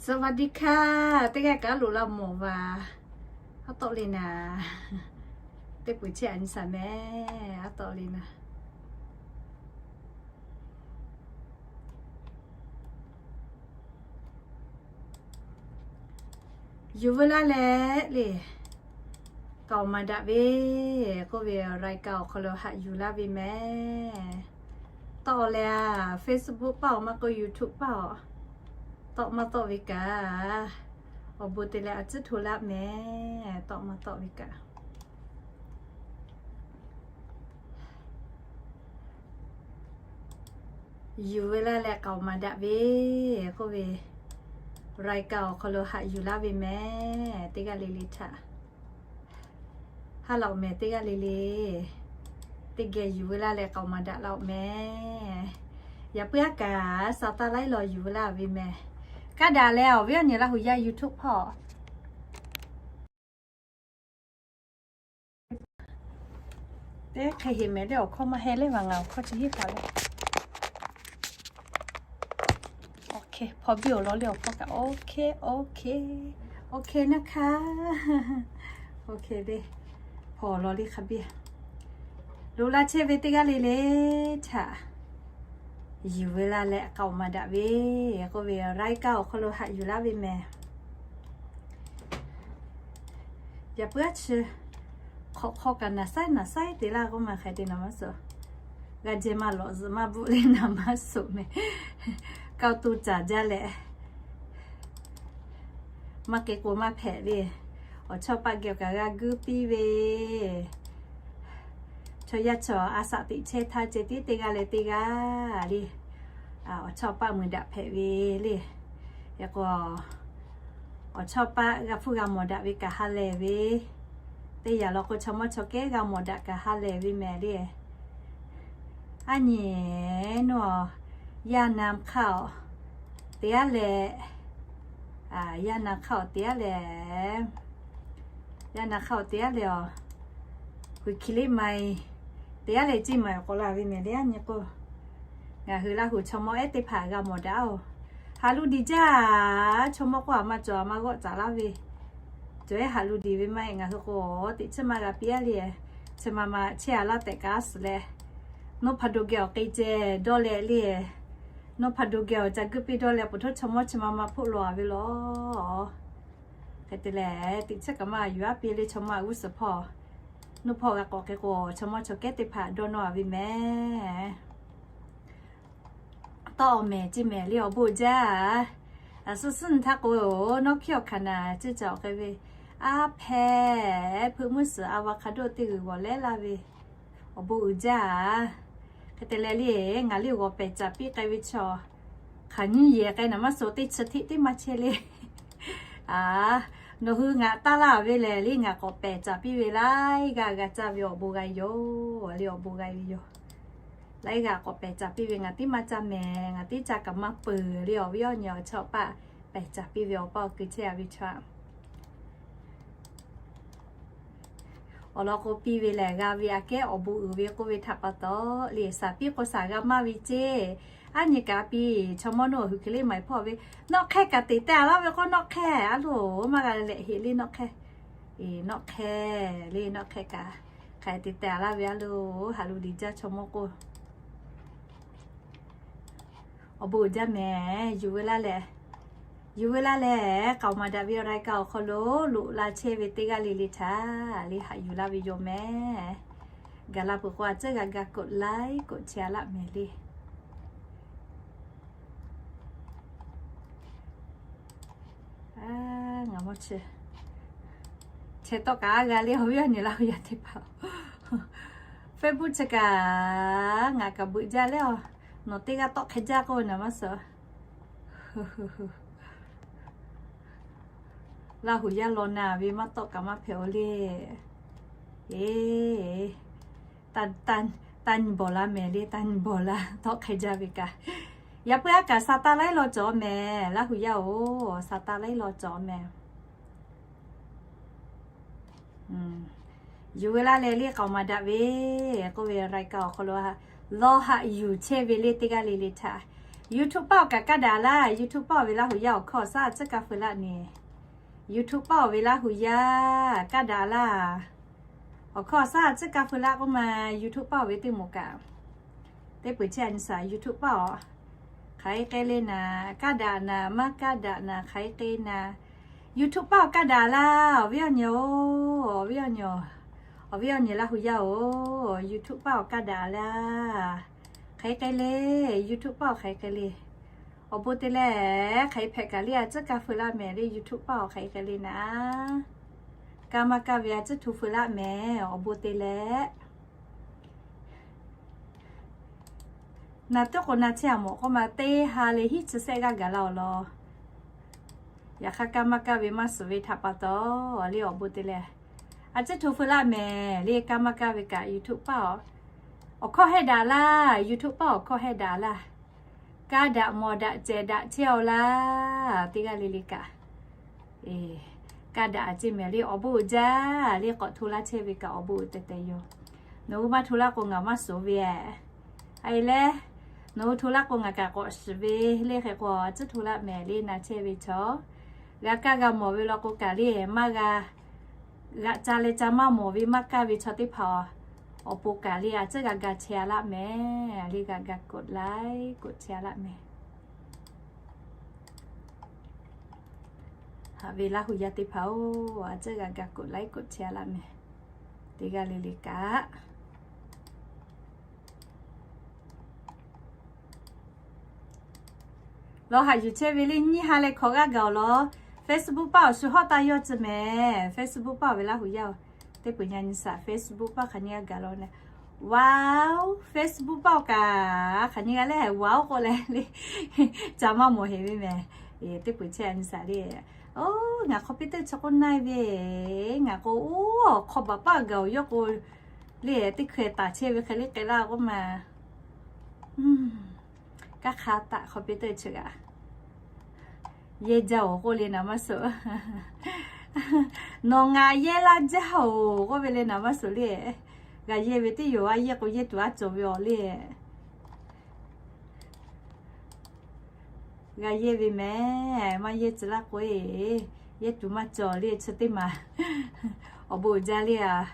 สวัสดีค่ะ teˇ g'aˇ kaꞈ loꞈ la mawˬ vaˬ. Aˉ tawˆ le naˍ. Teˇ peuˬ chehˇ a nyi shaˍ mehˍ. Aˉ tawˆ le naˍ. Yuˬ veu laˇ leh le, k'aoˍ maˍ daꞈ ve k'oˆ ve, รายการ awˬ hk'aw lo haꞈ yuˬ laˇ ve mehˍ. Tawˆ leh a, Facebook paˇ awˬ, maˇ k'oˆ YouTube paˇ awˬ, tawˆ maˇ tawˆ ve kaꞈ, awˬ bon te leh a tcuhˉ hto laˇ mehˍ. Tawˆ maˇ tawˆ ve kaꞈ yuˬ veu laˇ leh k'aoˍ maˍ daꞈ ve k'oˆ ve, รายการ awˬ hk'aw lo haꞈ yuˬ laˇ ve mehˍ. Teˇ g'aˇ le le htaꞈ haˉ laˬ mehˍ. Teˇ g'aˇ le le teˇ geh yuˬ veu laˇ leh k'aoˍ maˍ daꞈ laˇ mehˍ. Yaꞈ puiˉ aˉ kaꞈ sa taˇ laiˉ law yuˬ veu laˇ ve mehˍ. Kaˇ daꞈ leh awˬ viˉ awˬ nyi Laˇ huˍ yaˇ YouTube hpawˇ teˇ hk'e heˍ mehˍ le. Awˬ hkawˇ maˇ heh le, maˬ ngaˬ awˬ hkawˇ chi hiˉ paˍ le. โอเค hpawˇ biˇ awˬ lawn le awˬ hkawˇ kaꞈ. โอเค โอเค โอเคนะคะ โอเค le. Hpawˇ awˬ lawn le hk'a biˇ loꞈ la chehˇ ve teˇ g'aˇ le le htaꞈ yuˬ veu laˇ leh k'aoˍ maˍ daꞈ ve k'oˆ ve, รายการ awˬ hk'aw lo haꞈ yuˬ laˇ ve mehˍ. Yaꞈ puiˉ aˉ chi hk'awꞈ hk'aw kaꞈ naˍ saiˉ naˍ saiˉ te laˇ k'oˆ maˬ hk'e te naˍ maˇ suhˍ. G'a jehˇ maˇ lawꞈ zuhꞈ maˇ bvuhꞈ le naˍ maˇ suhˍ mehˍ. Kaoˇ to caˍ jaˇ leh maˇ k'e k'o maˇ hpehꞈ ve. Awˬ chawˇ paˆ geh awˬ kaꞈ g'a guiˇ piˇ ve. Chaw yaˇ chaw a shaꞈ teꞈ chehˇ htaˇ ceh tiˉ teˇ g'aˇ leh teˇ g'aˇ le, awˬ chawˇ paˆ mui daꞈ hpehꞈ ve le. Hk'e k'o awˬ chawˇ paˆ g'a hpfuhˇ g'a mawˬ daꞈ ve kaꞈ ha lehˬ ve, teˇ yanˇ law k'o chaw mawˇ chaw kehˉ g'a mawˬ daꞈ kaꞈ ha lehˬ ve mehˍ le. Aˉ nyi, nawˬ yaˇ na hk'aˇ awˬ te aˉ leh, yaˇ na hk'aˇ awˬ te aˉ leh, yaˇ na hk'aˇ awˬ te aˉ leh awˬ, Huiˬ hkiˬ liˇ ma e te aˉ leh ceˇ maˬ awˬ k'awꞈ la ve mehˍ le. Aˉ nyi k'o, ngaˬ hui Laˇ huˍ chaw mawˇ ehˉ teˇ hpaˍ g'a mawˬ daꞈ oˬ. Haꞈ lu diˬ jaˇ, chaw mawˇ k'oˆ a ma cawˬ a ma g'awˆ caˍ laˇ ve, cawˬ ehˉ haꞈ lu diˬ ve maˇ heˆ. Ngaˬ hui k'o teꞈ chiˉ maˇ g'a piˇ aˉ le. Chi ma ma chehˇ a laˇ tehꞈ kaꞈ a suhˍ leh, nawˬ hpa do geh awˬ k'e ceh dawˇ leh le, nawˬ hpa do geh awˬ ca guˇ piˇ dawˇ leh, peuˬ htaˇ chaw mawˇ chi ma ma hpoˆ law a ve law. Hk'e te leh teꞈ chiˉ kaꞈ maˇ yuˬ aˉ piˇ le. Chaw mawˇ g'uˇ suhˍ hpawˇ, nawˬ hpawˇ g'a k'awꞈ k'e k'o chaw mawˇ chaw kehˉ teˇ hpaˍ dawˇ nawˇ a ve mehˍ. Tawˆ awˬ mehˍ ceˇ mehˍ le awˬ bon uiˍ jaˇ. A suhˉ suhˉ nyi htaˇ k'o, nawˬ hkiˇ awˬ hkanˍ naˍ ceˇ ca awˬ k'ai ve, aˉ hpehˇ hpeuꞈ muiˉ suhˍ avocado teˇ g'uiˬ g'awˬ lehˉ laˇ ve, awˬ bon uiˍ jaˇ. Hk'e te leh le ngaˬ le g'awˬ pehˬ caˍ piˇ k'ai ve chaw, hk'aˬ nyiˇ yehˬ k'ai naˍ maˇ suhˍ teˇ chi hteˆ teˇ maˇ chehˇ le. A, nawˬ hui ngaˬ taˇ laˇ ve lehˬ le ngaˬ k'awꞈ pehˬ caˍ piˇ ve laiˉ g'aˇ g'a caˇ ve awˬ bon g'a yoˬ le. Awˬ bon g'a ve yoˬ. Laiˉ g'aˇ k'awꞈ pehˬ caˍ piˇ ve ngaˬ tiˉ maˇ caˇ mehˍ. Ngaˬ tiˉ caˇ kaꞈ maˇ peuˬ le. Awˬ viˉ awˬ nyi awˬ chawˇ paˆ pehˬ caˍ piˇ ve awˬ paˇ awˬ kui chehˇ a ve chaw Awˬ lawn k'o piˇ ve lehˬ g'a ve aꞈ kehˉ awˬ bon uiˍ ve k'oˆ ve htaꞈ pa taw le, shaˍ piˇ k'o shaˍ g'a maˇ ve ceˇ. Aˉ nyi kaꞈ piˇ, chaw mawˇ nawˬ hui hk'e le maˍ hpawˇ ve, nawˆ hk'ehˇ kaꞈ teꞈ teh a laˇ ve k'o nawˆ hk'ehˇ a loˬ maˇ g'a leh heˆ le nawˆ hk'ehˇ. Nawˆ hk'ehˇ le nawˆ hk'ehˇ kaꞈ hk'aˬ hk'e teꞈ teh a laˇ ve a loˬ. Haꞈ lu diˬ jaˇ chaw mawˇ k'o. Awˬ bon uiˍ jaˇ mehˍ. Yuˬ veu laˇ leh, yuˬ veu laˇ leh k'aoˍ maˍ daꞈ ve awˬ รายการ awˬ hk'aw lo loꞈ la chehˇ ve teˇ g'aˇ le le htaꞈ le haꞈ yuˬ laˇ ve yoˬ mehˍ. Gaˬ la peuˬ k'o a tcuhˉ g'a ga กดไลค์ กดแชร์ laˇ mehˍ le. Ngaˬ mawˇ chi chehˇ tawˆ kaꞈ g'a le awˬ viˉ awˬ nyi Laˇ huˍ yaˇ teˇ hpaˍ, Facebook chi kaꞈ ngaˬ kaꞈ beuꞈ jaˇ leh a, nawˬ teˇ g'aˇ tawˆ hk'e jaˇ k'oˆ ve naˍ maˇ suhˍ. Laˇ huˍ yaˇ law na ve maˇ tawˆ kaꞈ maˇ hpehꞈ-o le. Eˬ, taˇ nyi bawˬ la mehˍ le, taˇ nyi bawˬ la tawˆ hk'e jaˇ ve kaꞈ. Yaꞈ puiˉ aˉ kaꞈ sa taˇ laiˉ law cawˬ mehˍ. Laˇ huˍ yaˇ-oˬ, sa taˇ laiˉ law cawˬ mehˍ. Yuˬ veu laˇ leh le k'aoˍ maˍ daꞈ ve k'oˆ ve รายการ awˬ hk'aw lo lawˇ haꞈ yuˬ chehˇ ve le teˇ g'aˇ le le htaꞈ YouTube paˆ awˬ kaꞈ kaˇ daꞈ laˇ. YouTube paˆ awˬ ve Laˇ hu yaˇ awˬ hkawˇ awˬ shaˉ a tcuhˉ kaˇ feu laˆ ne. YouTube paˆ awˬ ve Laˇ hu yaˇ kaˇ daꞈ laˇ. Awˬ hkawˇ awˬ shaˉ a tcuhˉ kaˇ feu laˆ k'oˆ ma, YouTube paˆ awˬ ve teˇ moˍ kaꞈ teˇ peuˬ chehˇ a nyi shaˍ. YouTube paˆ awˬ hk'aˬ hk'e k'ai le naˍ, kaˇ daꞈ naˍ, maˇ kaˇ daꞈ naˍ, hk'aˬ hk'e k'ai naˍ. YouTube paˆ awˬ kaˇ daꞈ laˇ. Awˬ viˉ awˬ nyi-oˬ, awˬ viˉ awˬ nyi, awˬ viˉ awˬ nyi Laˇ hu yaˇ-oˬ, YouTube paˆ awˬ kaˇ daꞈ laˇ. Hk'aˬ hk'e k'ai le, YouTube paˆ awˬ hk'aˬ hk'e k'ai le. Awˬ bon te leh, hk'aˬ hk'e hpehꞈ kaꞈ le a tcuhˉ kaˇ feu laˆ mehˍ le. YouTube paˆ awˬ hk'aˬ hk'e k'ai le naˍ, kaˇ maˇ kaˇ ve a tcuhˉ htu feu laˆ mehˍ. Awˬ bon te leh, naˍ tuˉ k'o na chehˇ a mawˬ k'oˆ ma, teˇ ha leh hiˉ chi sehˆ g'aˇ gaˬ la awˬ lawn. Yaꞈ hk'aˇ kaˇ maˇ kaˇ ve maˇ suhˍ ve htaꞈ pa taw, le awˬ bon te leh, a tcuhˉ htu feu laˆ mehˍ le. Kaˇ maˇ kaˇ ve kaꞈ YouTube paˆ awˬ hkawˇ hehˆ daꞈ laˇ. YouTube paˆ awˬ hkawˇ hehˆ daꞈ laˇ. Kaˇ daꞈ mawˬ daꞈ cehˬ daꞈ chehˇ-aw laˇ. Teˇ g'aˇ le le kaꞈ kaˇ daꞈ a ceˇ mehˍ le. Awˬ bon uiˍ jaˇ le. K'awꞈ hto laˇ chehˇ ve kaꞈ awˬ bon uiˍ teh teh yoˬ. Nawˬ hui maˇ hto laˇ k'o ngaˬ maˇ suhˍ ve. A e leh, nawˬ hui hto laˇ k'o ngaˬ kaꞈ k'awꞈ shiˍ ve le. Hk'e k'o a tcuhˉ hto laˆ mehˍ le. Na chehˇ ve chaw g'a kaˇ g'a mawˬ ve law k'o kaꞈ le, maˇ g'a g'aꞈ ca leh ca maˇ mawˬ ve maˇ kaˇ ve chaw teˇ hpaˍ awˬ pon kaꞈ le a tcuhˉ g'a ga chehˇ a laˆ mehˍ le. G'a ga กดไลค์ กดแชร์ a laˆ mehˍ. Haꞈ ve Laˇ hu yaˇ teˇ hpaˍ-oˬ, a tcuhˉ g'a ga กดไลค์ กดแชร์ a laˆ mehˍ. Teˇ g'aˇ le le kaꞈ lawˬ haꞈ yuˬ chehˇ ve le. Nyiˇ ha leh hkawꞈ g'aˇ gaˬ awˬ lawn, Facebook paˆ awˬ shu hawˉ taˇ yawˇ tcuh mehˍ. Facebook paˆ awˬ ve Laˇ hu yaˇ-oˬ, teˇ peuˬ nyi a nyi shaˍ. Facebook paˆ hk'aˬ nyi g'a gaˬ law leh, wow, Facebook paˆ awˬ kaꞈ hk'aˬ nyi g'a leh, wow k'oˆ leh le, ca maˇ mawˬ heˍ ve mehˍ. Teˇ peuˬ chehˇ a nyi shaˍ le. Oˇ, ngaˬ คอมพิวเตอร์ chi k'oˆ na-e ve, ngaˬ k'o oˇ hk'aw baˬ paˆ gaˬ awˬ yawˇ k'o le, teˇ hkui taˍ chehˇ ve hk'e le k'ai laˇ k'oˆ ma. Kanˇ hk'aˇ taꞈ คอมพิวเตอร์ chi g'aꞈ yehˇ jaˇ-oˬ k'oˆ le naˍ maˇ suhˍ. Nawˬ ngaˬ yehˇ laˇ jaˇ-oˬ k'oˆ ve le naˍ maˇ suhˍ le. G'a yehˇ ve teˇ yoˬ, a yehˇ k'o yehˇ tuˬ a cawˬ ve awˬ le. G'a yehˇ ve mehˍ, maˇ yehˇ tcuh laˇ k'o e, yehˇ tuˬ maˇ cawˬ le chi teˇ maˬ. Awˬ bon uiˍ jaˇ le a,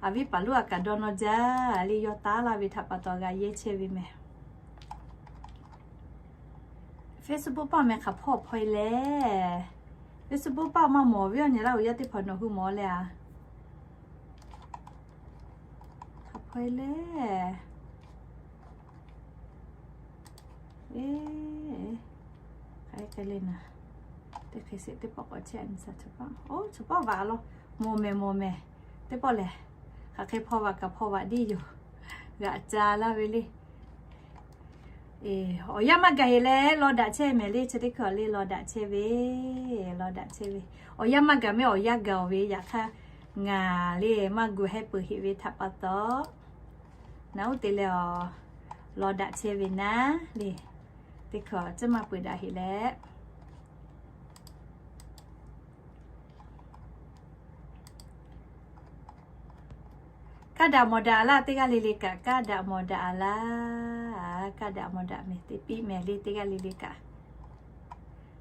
a viˉ paˍ loˉ a kaꞈ dawˇ nawˇ jaˇ le, yawˇ taˉ laˇ ve htaꞈ pa taw g'a yehˇ chehˇ ve mehˍ. Facebook paˆ mehˍ hk'aˬ hpawˇ hpaw e leh, Facebook paˆ maˇ mawˬ ve awˬ nyi Laˇ hu yaˇ teˇ hpaˍ nawˬ hui mawˬ leh a, hk'aˬ hpaw e leh, e, hk'aˬ hk'e le naˍ, teˇ hk'e sheˍ teˇ pawˆ k'awꞈ chehˇ a nyi shaˍ. Oˇ, chi pawˆ vaꞈ law, mawˬ mehˍ mawˬ mehˍ. Teˇ pawˆ lehˬ, hk'aˬ hk'e hpaw vaꞈ kaꞈ hpaw vaꞈ deˇ yoˬ. G'aꞈ ca laˇ ve le. Awˬ yanˇ maˇ gaˬ heˍ leh law daꞈ chehˇ mehˍ le. Chi teˇ hkui le law daꞈ chehˇ ve, law daꞈ chehˇ ve. Awˬ yanˇ maˇ gaˬ mehˍ, awˬ yanˇ gaˬ-oˬ ve. Yaꞈ hk'aˇ ngaˬ le maˇ gu hehˆ peuˬ heˍ ve htaꞈ pa taw, naˍ uˉ te leh a, law daꞈ chehˇ ve naˉ le. Teˇ hkui tcuhˉ maˇ peuˬ daꞈ heˍ leh, kaˇ daꞈ mawˬ daꞈ a laˇ. Teˇ g'aˇ le le kaꞈ kaˇ daꞈ mawˬ daꞈ a laˇ. Kaˇ daꞈ mawˬ daꞈ mehˍ, teˇ piˇ mehˍ le. Teˇ g'aˇ le le kaꞈ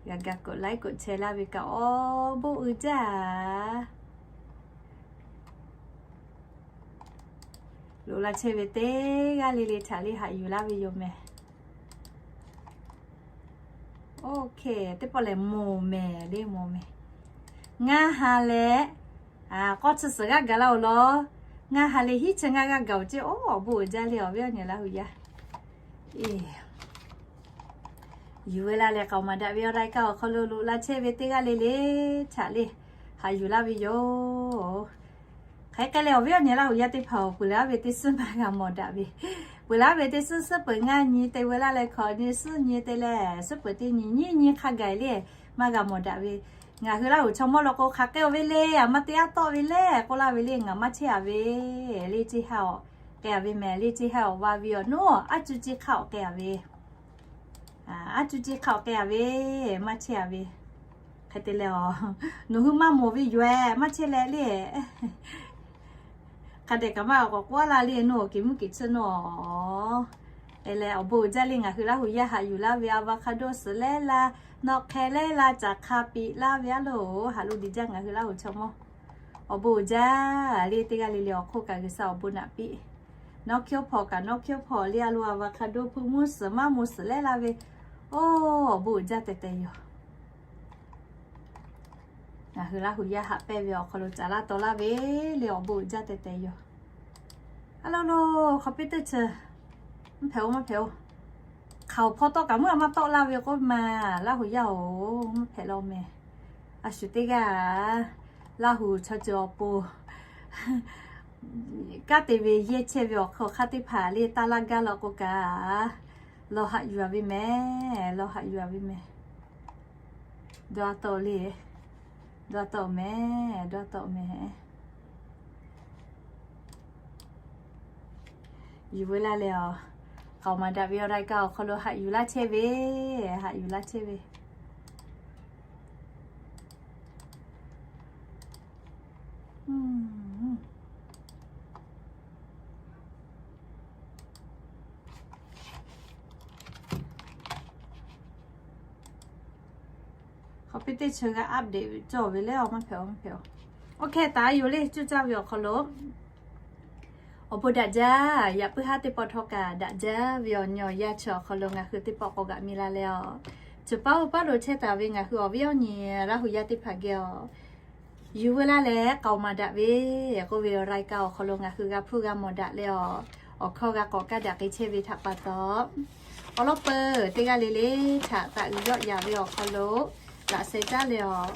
g'a ga กดไลค์ กดแชร์ laˇ ve kaꞈ awˬ bon uiˍ jaˇ. Loꞈ la chehˇ ve teˇ g'aˇ le le htaꞈ le haꞈ yuˬ laˇ ve yoˬ mehˍ. Oˇ hk'e teˇ pawˆ lehˬ mawˬ mehˍ le, mawˬ mehˍ. Ngaˇ ha leh k'awˇ chi suhˍ g'aˇ gaˬ laˇ-oˬ law. Ngaˇ ha leh hiˉ chi ngaˇ g'aˇ gaˬ-oˬ ceˇ. Oˇ, awˬ bon uiˍ jaˇ le awˬ viˉ awˬ nyi Laˇ hu yaˇ. Yuˬ ve laˇ leh k'aoˍ maˍ daꞈ ve awˬ lai kaˇ awˬ hk'aw lo loꞈ la chehˇ ve teˇ g'aˇ le le htaꞈ le haꞈ yuˬ laˇ ve yoˬ. Hk'aˬ hk'e leh awˬ viˉ awˬ nyi Laˇ hu yaˇ teˇ hpaˍ-oˬ, peuˬ laˇ ve teˇ suhˉ maˇ g'a mawˬ daꞈ ve, peuˬ laˇ ve teˇ suhˉ suhˉ peuˬ ngaˇ nyi te ve laˇ leh hkawꞈ nyi suhˉ nyi te leh suhˉ peuˬ teˇ nyi nyiˇ nyi hk'a gaˬ le maˇ g'a mawˬ daꞈ ve. Ngaˬ hui Laˇ hu chaw mawˇ law k'o hk'aˬ hk'e-oˬ ve le, a maˇ te aˉ tawˆ ve le k'oˆ laˇ ve le, ngaˬ maˇ chehˇ a ve le. Ceˇ ha-oˬ k'ai a ve mehˍ le. Ceˇ ha-oˬ va ve awˬ nuˉ aˉ cuˇ ceˇ hk'a-oˬ k'ai a ve, aˉ cuˇ ceˇ hk'a-oˬ k'ai a ve, maˇ chehˇ a ve. Hk'e te leh a, nawˬ hui maˇ mawˬ ve yoˬ-ehˍ, maˇ chehˇ leh le. Hk'a dehꞈ kaꞈ maˇ k'awꞈ k'oˆ laˇ le, nawˬ awˬ keˍ mvuhˇ keˍ tsuhˇ nawˬ Hk'e leh awˬ bon uiˍ jaˇ le, ngaˬ hui Laˇ huˍ yaˇ haꞈ yuˬ laˇ ve avocado suhˍ lehˉ laˇ, nawˆ hk'e lehˉ laˇ, caˬ hk'a piꞈ laˇ ve a loˬ, haꞈ lo diˬ jaˇ ngaˬ hui Laˇ huˍ chaw mawˇ. Awˬ bon uiˍ jaˇ le, teˇ g'aˇ le le awˬ hk'oˆ kaꞈ G'uiˬsha awˬ bon naꞈ piˇ. Nawˉ hkiˇ hpawˇ kaꞈ nawˉ hkiˇ hpawˇ le a lo avocado hpu mvuhˇ suhˍ maˇ mvuhˇ suhˍ lehˉ laˇ ve, oˇ awˬ bon uiˍ jaˇ tehꞈ tehꞈ yoˬ. Ngaˬ hui Laˇ huˍ yaˇ haꞈ pehnˇ ve awˬ hk'aw lo caˍ laˇ taw laˇ ve le, awˬ bon uiˍ jaˇ tehꞈ tehꞈ yoˬ. A lo lo, hk'aw piˇ teˇ chi, mvuhˇ hpehꞈ-oˬ, mvuhˇ hpehꞈ-oˬ. Hk'aoˍ hpawˇ tawˆ kaꞈ mvuhˇ a maˇ tawˆ laˇ ve k'oˆ ma, Laˇ huˍ yaˇ-oˬ, mvuhˇ hpehꞈ laˇ-oˬ meh. A shu teˇ g'aˇ, Laˇ huˍ chaw ceuˬ awˬ pon kanˉ te ve yehˇ chehˇ ve awˬ hk'aw hk'aˇ teˇ hpaˍ le taˇ laˇ gaˇ law k'o kaꞈ, lawˬ haꞈ yuˬ-a ve meh, lawˬ haꞈ yuˬ-a ve meh. Dawˇ taw le, dawˇ taw meh, dawˇ taw meh. Yuˬ veu laˇ leh awˬ, k'aoˍ maˍ daꞈ ve awˬ รายการ awˬ hk'aw lo haꞈ yuˬ laˇ chehˇ ve, haꞈ yuˬ laˇ chehˇ ve. Hk'aw piˇ teˇ chi g'a update cawˬ ve le, awˬ maˇ hpehꞈ-oˬ, maˇ hpehꞈ-oˬ. Oˇ hk'e taˍ yoˬ le, cuˇ caˇ ve awˬ hk'aw lo awˬ bon daꞈ jaˇ, yaꞈ puiˉ haˉ teˇ pawˆ htawˇ kaꞈ daꞈ jaˇ ve awˬ nyi awˬ yaˇ chi awˬ hk'aw lo ngaˬ hui teˇ pawˆ k'awꞈ g'aꞈ mi la leh awˬ, chi paˉ oˇ paˉ lo chehˇ taˍ ve ngaˬ hui awˬ viˉ awˬ nyi Laˇ huˍ yaˇ teˇ hpaˍ geh awˬ, yuˬ veu laˇ leh k'aoˍ maˍ daꞈ ve k'oˆ ve awˬ รายการ awˬ hk'aw lo ngaˬ hui g'a hpuˇ g'a mawˬ daꞈ leh awˬ, awˬ hkawˇ g'a k'awꞈ kaˇ daꞈ k'ai chehˇ ve htaꞈ pa taw, awˬ lawn peuˬ teˇ g'aˇ le le htaꞈ taꞈ uiˍ yawˆ yaꞈ ve awˬ hk'aw lo laꞈ sheh caˉ leh awˬ,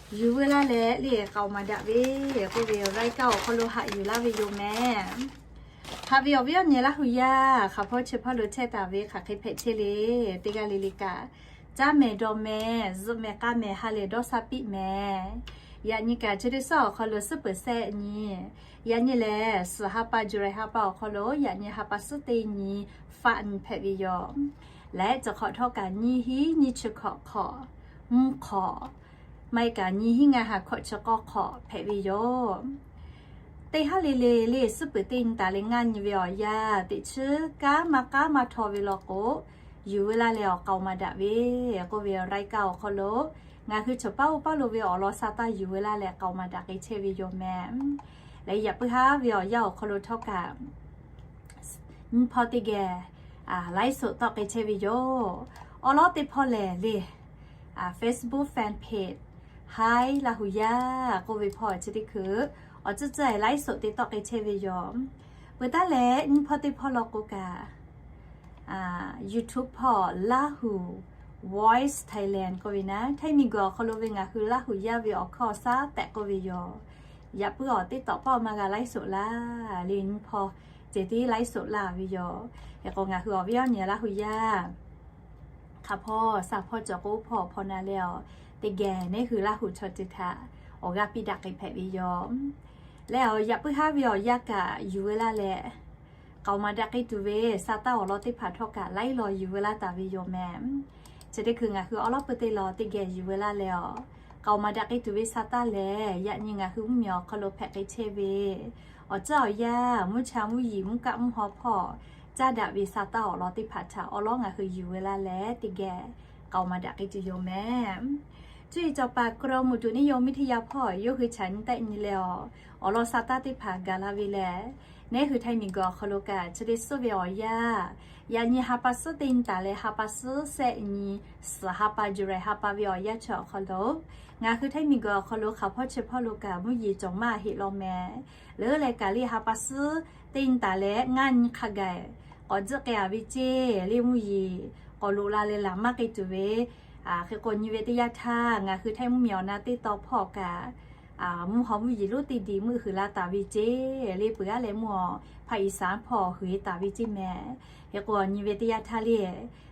yuˬ veu laˇ leh le k'aoˍ maˍ daꞈ ve k'oˆ ve awˬ รายการ awˬ hk'aw lo haꞈ yuˬ laˇ ve yoˬ meh. Haꞈ ve awˬ viˉ awˬ nyi Laˇ huˍ yaˇ hk'aˬ hpawˇ chi hpawˇ lo chehˇ taˍ ve hk'aˬ hk'e hpehꞈ chehˇ le, teˇ g'aˇ le le kaꞈ, caˉ mehˍ dawˬ mehˍ, zuhꞈ mehˍ k'a mehˍ, ha lehˬ dawˇ sha piˆ mehˍ. Yaꞈ nyi kaꞈ chi teˇ suhˉ awˬ hk'aw lo suhˉ peuˍ sehˆ nyi, yaꞈ nyi lehˬ suhˍ ha pa July ha pa awˬ hk'aw lo yaꞈ nyi ha pa suhˉ teˇ nyi faˆ nyi hpehꞈ ve yoˬ. Leh chi hk'awꞈ htawˇ kaꞈ nyiˇ hinˉ nyiˇ chi hkawꞈ hk'awꞈ, mvuhˇ hk'awꞈ, maˇ heˆ kaꞈ nyiˇ hinˉ ngaˇ ha hkawꞈ chi k'awˇ hk'awꞈ hpehꞈ ve yoˬ. Teˇ haˉ le le le suhˉ peuˍ teˇ nyi taˍ leh ngaˇ nyi ve awˬ yanˇ teꞈ chiˉ kanˉ maˇ k'aˉ maˇ htaw ve law k'o, yuˬ veu laˇ leh awˬ k'aoˍ maˍ daꞈ ve k'oˆ ve awˬ รายการ awˬ hk'aw lo ngaˬ hui chaw paˉ oˇ paˉ lo ve awˬ lawn sa taˇ yuˬ veu laˇ leh k'aoˍ maˍ daꞈ k'ai chehˇ ve yoˬ meh. Leh yaꞈ puiˉ haˉ ve awˬ yanˇ awˬ hk'aw lo htawˇ kaꞈ nyiˇ hpawˇ teˇ geh ไลฟ์สด tawˆ k'ai chehˇ ve yoˬ. Awˬ lawn teˇ hpawˇ lehˬ le, Facebook fan page Hi Laˇ huˍ yaˇ k'oˆ ve hpawˇ chi teˇ hkui awˬ tcuhˉ tcuhˉ ไลฟ์สด te tawˆ k'ai chehˇ ve yoˬ. Peuˬ taˉ leh nyiˇ hpawˇ teˇ hpawˇ law k'o kaꞈ, YouTube hpawˇ Laˇ huˍ Voice Thailand k'oˆ ve naˉ, Htaiˇ miˬguiˬ awˬ hk'aw lo ve ngaˬ hui Laˇ huˍ yaˇ ve awˬ hkawˇ awˬ shaˉ tehꞈ k'oˆ ve yoˬ. Yaꞈ puiˉ awˬ teˇ tawꞈ pawˆ maˇ g'a ไลฟ์สด laˇ le, nyiˇ hpawˇ ceh tiˉ ไลฟ์สด laˇ ve yoˬ. Hk'e k'o ngaˬ hui awˬ viˉ awˬ nyi Laˇ huˍ yaˇ hk'a hpawˇ sa hpawˇ cawˬ k'o hpawˇ hpawˇ na leh awˬ, teˇ geh neˉ hui Laˇ huˍ chaw ceuˬ htaꞈ awˬ g'aˇ piˇ daꞈ k'ai hpehꞈ ve yoˬ. Leh awˬ yaꞈ puiˉ haˉ ve awˬ yanˇ kaꞈ yuˬ veu laˇ leh k'aoˍ maˍ daꞈ k'ai tuˬ ve sa taˇ awˬ lawn teˇ hpaˍ htawˇ kaꞈ laiˉ law yuˬ veu laˇ taˍ ve yoˬ meh. Chi teˇ hkui ngaˬ hui awˬ lawn peuˬ teˇ lawn teˇ geh yuˬ veu laˇ leh awˬ, k'aoˍ maˍ daꞈ k'ai tuˬ ve sa taˇ lehˬ yaꞈ nyi ngaˬ hui mvuhˇmiˬ awˬ hk'aw lo hpehꞈ k'ai chehˇ ve awˬ ceuˬ awˬ yanˇ mvuhˇ cha mvuhˇ yiˍ mvuhˇ kaˆ mvuhˇ haw hpawˇ caˇ daꞈ ve sa taˇ awˬ lawn teˇ hpaˍ htaꞈ awˬ lawn ngaˬ hui yuˬ veu laˇ leh teˇ geh k'aoˍ maˍ daꞈ k'ai tuˬ yoˬ meh. Cuˇ yiˍ cawˬ paˍ กรมอุตุนิยมวิทยา hpawˇ yawˇ hui chaꞈ nyi tehˆ nyi leh awˬ, awˬ lawn sa taˇ teˇ hpaˍ gaˬ la ve lehˬ, neˉ hui Htaiˇ miˬguiˬ awˬ hk'aw lo kaꞈ chi teˇ suhˉ ve awˬ yanˇ, yaꞈ nyi ha pa suhˉ teˇ nyi taˍ leh ha pa suhˉ sehˆ nyi, suhˍ ha pa July ha pa ve awˬ yanˇ chi awˬ hk'aw lo ngaˬ hui Htaiˇ miˬguiˬ awˬ hk'aw lo hk'aˬ hpawˇ chi hpawˇ lo kaꞈ mvuhˇ yeˬ cawˬ maˇ heˆ law meh. Leuˉ leh kaꞈ le ha pa suhˉ teˇ nyi taˍ leh ngaˇ nyi hk'a gaˬ k'awꞈ tzuhˆ k'ai-a ve ceˇ le, mvuhˇ yeˬ k'awꞈ loꞈ la leh laˬ maˇ k'ai tuˬ ve. Hk'e k'o nyi ve teˇ yanˇ htaˇ ngaˬ hui Htaiˇ mvuhˇmiˬ awˬ na teˇ taw hpawˇ kaꞈ mvuhˇ haw mvuhˇ yeˬ lonˉ teˇ diˬ meuˆ huiˍ la taˍ ve ceˇ le, peuˬ aˉ leh mvuhˇ haw hpaꞈ iˍ saˍ hpawˇ huiˍ taˍ ve ceˇ meh. Hk'e k'o nyi ve teˇ yanˇ htaˇ le,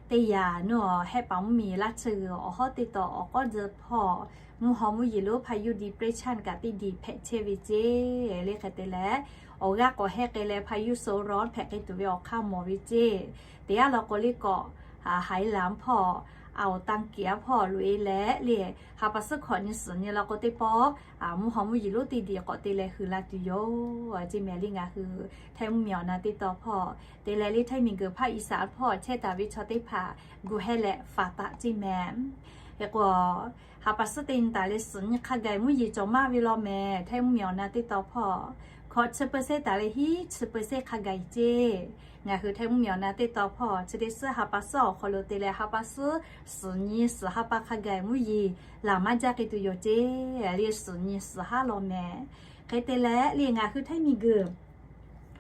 teˇ yanˇ nuˇ awˬ hehˆ paˍ mvuhˇmiˬ laˇ tsuhˇ g'uiˬ awˬ hawˉ teˇ taw awˬ k'awˉ dzuhˇ hpawˇ mvuhˇ haw mvuhˇ yeˬ lonˉ hpaꞈ yuˇ depression kaꞈ teˇ diˬ hpehꞈ chehˇ ve ceˇ le. Hk'e te leh awˬ g'aˇ k'awꞈ hehˆ k'ai leh hpaꞈ yuˇ so rawˉ hpehꞈ k'ai tuˬ ve awˬ hk'aˇ mawˬ ve ceˇ. Teˇ yanˇ law k'o le k'awꞈ haiˬ laˬ hpawˇ awˬ ตังเกียรติ hpawˇ loꞈ-e leh le, ha pa suhˉ hkawꞈ nyi suhˍ nyi law k'o teˇ pawˆ mvuhˇ haw mvuhˇ yeˬ lonˉ teˇ diˬ k'awꞈ te leh hui la tuˬ yoˬ. Ceˇ mehˍ le ngaˬ hui Htaiˇ mvuhˇmiˬ awˬ na teˇ taw hpawˇ te leh le Htaiˇ miˬguiˬ hpaˇ Iˉsaˍ hpawˇ chehˇ taˍ ve chaw teˇ hpaˍ gu heh leh faˍ taˍ ceˇ mehˍ. Hk'e k'o, ha pa suhˉ te nyi taˍ leh suhˍ nyi hk'a gaˬ mvuhˇ yeˬ cawˬ maˇ ve law mehˍ. Htaiˇ mvuhˇmiˬ awˬ na teˇ taw hpawˇ hkawꞈ chi เปอร์เซ็นต์ taˍ leh hiˉ chi เปอร์เซ็นต์ hk'a gaˬ ceˇ. Ngaˬ hui Htaiˇ mvuhˇmiˬ awˬ na teˇ taw hpawˇ chi teˇ suhˉ ha pa suhˉ awˬ hk'aw lo te leh ha pa suhˉ suhˍ nyi suhˍ ha pa hk'a gaˬ mvuhˇ yeˬ laˬ maˇ jaˇ k'ai tuˬ yoˬ ceˇ. Le suhˍ nyi suhˍ haˉ law mehˍ. Hk'e te leh le ngaˬ hui Htaiˇ miˬguiˬ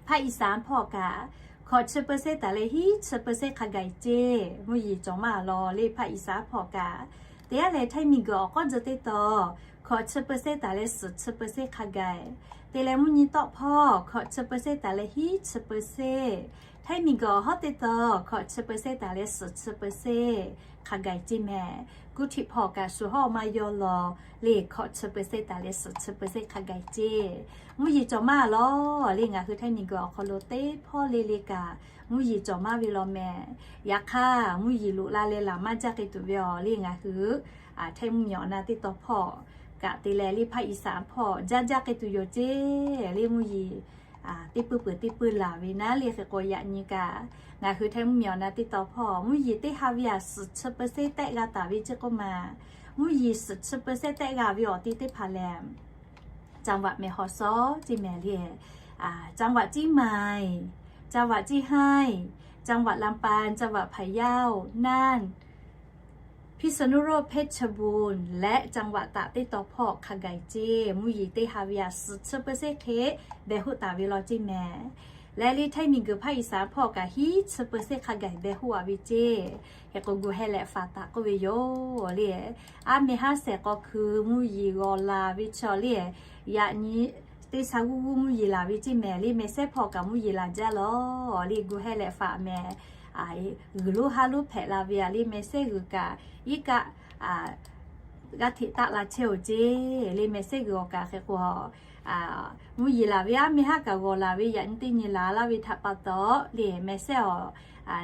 hpaˇ Iˉsaˍ hpawˇ kaꞈ hkawꞈ chi เปอร์เซ็นต์ taˍ leh hiˉ chi เปอร์เซ็นต์ hk'a gaˬ ceˇ. Mvuhˇ yeˬ cawˬ maˇ law le hpaˇ Iˉsaˍ hpawˇ kaꞈ te yaˇ leh Htaiˇ miˬguiˬ awˬ k'awˇ tcuh teˇ taw hkawꞈ chi เปอร์เซ็นต์ taˍ leh suhˍ chi เปอร์เซ็นต์ hk'a gaˬ te leh mvuhˇ nyi tawˆ hpawˇ hkawꞈ chi เปอร์เซ็นต์ taˍ leh hiˉ chi เปอร์เซ็นต์. Htaiˇ miˬguiˬ awˬ hawˉ teˇ taw hkawꞈ chi เปอร์เซ็นต์ taˍ leh suhˍ chi เปอร์เซ็นต์ hk'a gaˬ ceˇ mehˍ. Guˇ htiꞈ hpawˇ kaꞈ shu hawˉ maˇ yaw law le hkawꞈ chi เปอร์เซ็นต์ taˍ leh suhˍ chi เปอร์เซ็นต์ hk'a gaˬ ceˇ. Mvuhˇ yeˬ cawˬ maˇ law le ngaˬ hui Htaiˇ miˬguiˬ awˬ hk'aw lo teˇ hpawˇ le le kaꞈ mvuhˇ yeˬ cawˬ maˇ ve law mehˍ. Yaꞈ hk'aˇ mvuhˇ yeˬ loꞈ la leh laˬ maˇ jaˇ k'ai tuˬ ve awˬ le ngaˬ hui Htaiˇ mvuhˇmiˬ awˬ na teˇ taw hpawˇ kaꞈ te leh le hpaˇ Iˉsaˍ hpawˇ jaˇ jaˇ k'ai tuˬ yoˬ ceˇ. Le mvuhˇ yeˬ teˇ pui peuˬ teˇ pui laˬ ve naˉ le hk'e k'o yaꞈ nyi kaꞈ ngaˬ hui Htaiˇ mvuhˇmiˬ awˬ na teˇ taw hpawˇ mvuhˇ yeˬ teˇ ha ve aꞈ suhˍ chi เปอร์เซ็นต์ tehˆ g'a taˍ ve ceˇ k'oˆ ma. Mvuhˇ yeˬ suhˍ chi เปอร์เซ็นต์ tehˆ g'a ve awˬ ti teˇ hpaˍ lehˬ จังหวัดแม่ฮ่องสอน ceˇ mehˍ le, จังหวัดเชียงใหม่ จังหวัดเชียงราย จังหวัดลำปาง จังหวัดพะเยา น่าน พิษณุโลก เพชรบูรณ์ และจังหวัดตาก teˇ taw hpawˇ hk'a gaˬ ceˇ. Mvuhˇ yeˬ teˇ ha ve aꞈ suhˍ chi เปอร์เซ็นต์ hk'e beh hoˆ taˍ ve law ceˇ mehˍ. Leh le Htaiˇ miˬguiˬ hpaˇ Iˉsaˍ hpawˇ kaꞈ hiˉ chi เปอร์เซ็นต์ hk'a gaˬ beh hoˆ a ve ceˇ. Hk'e k'o gu heh leh faˍ taˍ k'oˆ ve yoˬ le. Aˉ meh haˉ shehˍ k'aw hkui mvuhˇ yeˬ g'awˬ laˬ ve chaw le, yaꞈ nyi teˇ sha g'uˇ g'uˇ mvuhˇ yeˬ laˬ ve ceˇ mehˍ le mehˍ sehˉ hpawˇ kaꞈ mvuhˇ yeˬ laˬ jaˇ law le gu heh leh faˍ mehˍ. G'uiˬ lonˉ haˉ lonˉ hpehꞈ la ve aꞈ le mehˍ sehˉ g'uiˬ kaꞈ iˉ kaˆ g'aˇ hteꞈ taˆ la chehˇ-oˬ ceˇ. Le mehˍ sehˉ g'uiˬ awˬ kaꞈ hk'e k'o mvuhˇ yeˬ laˬ ve aˉ meh haˉ kaꞈ g'awˬ laˬ ve yaꞈ nyi teˇ nyi laˬ laˇ ve htaꞈ pa taw le mehˍ sehˉ awˬ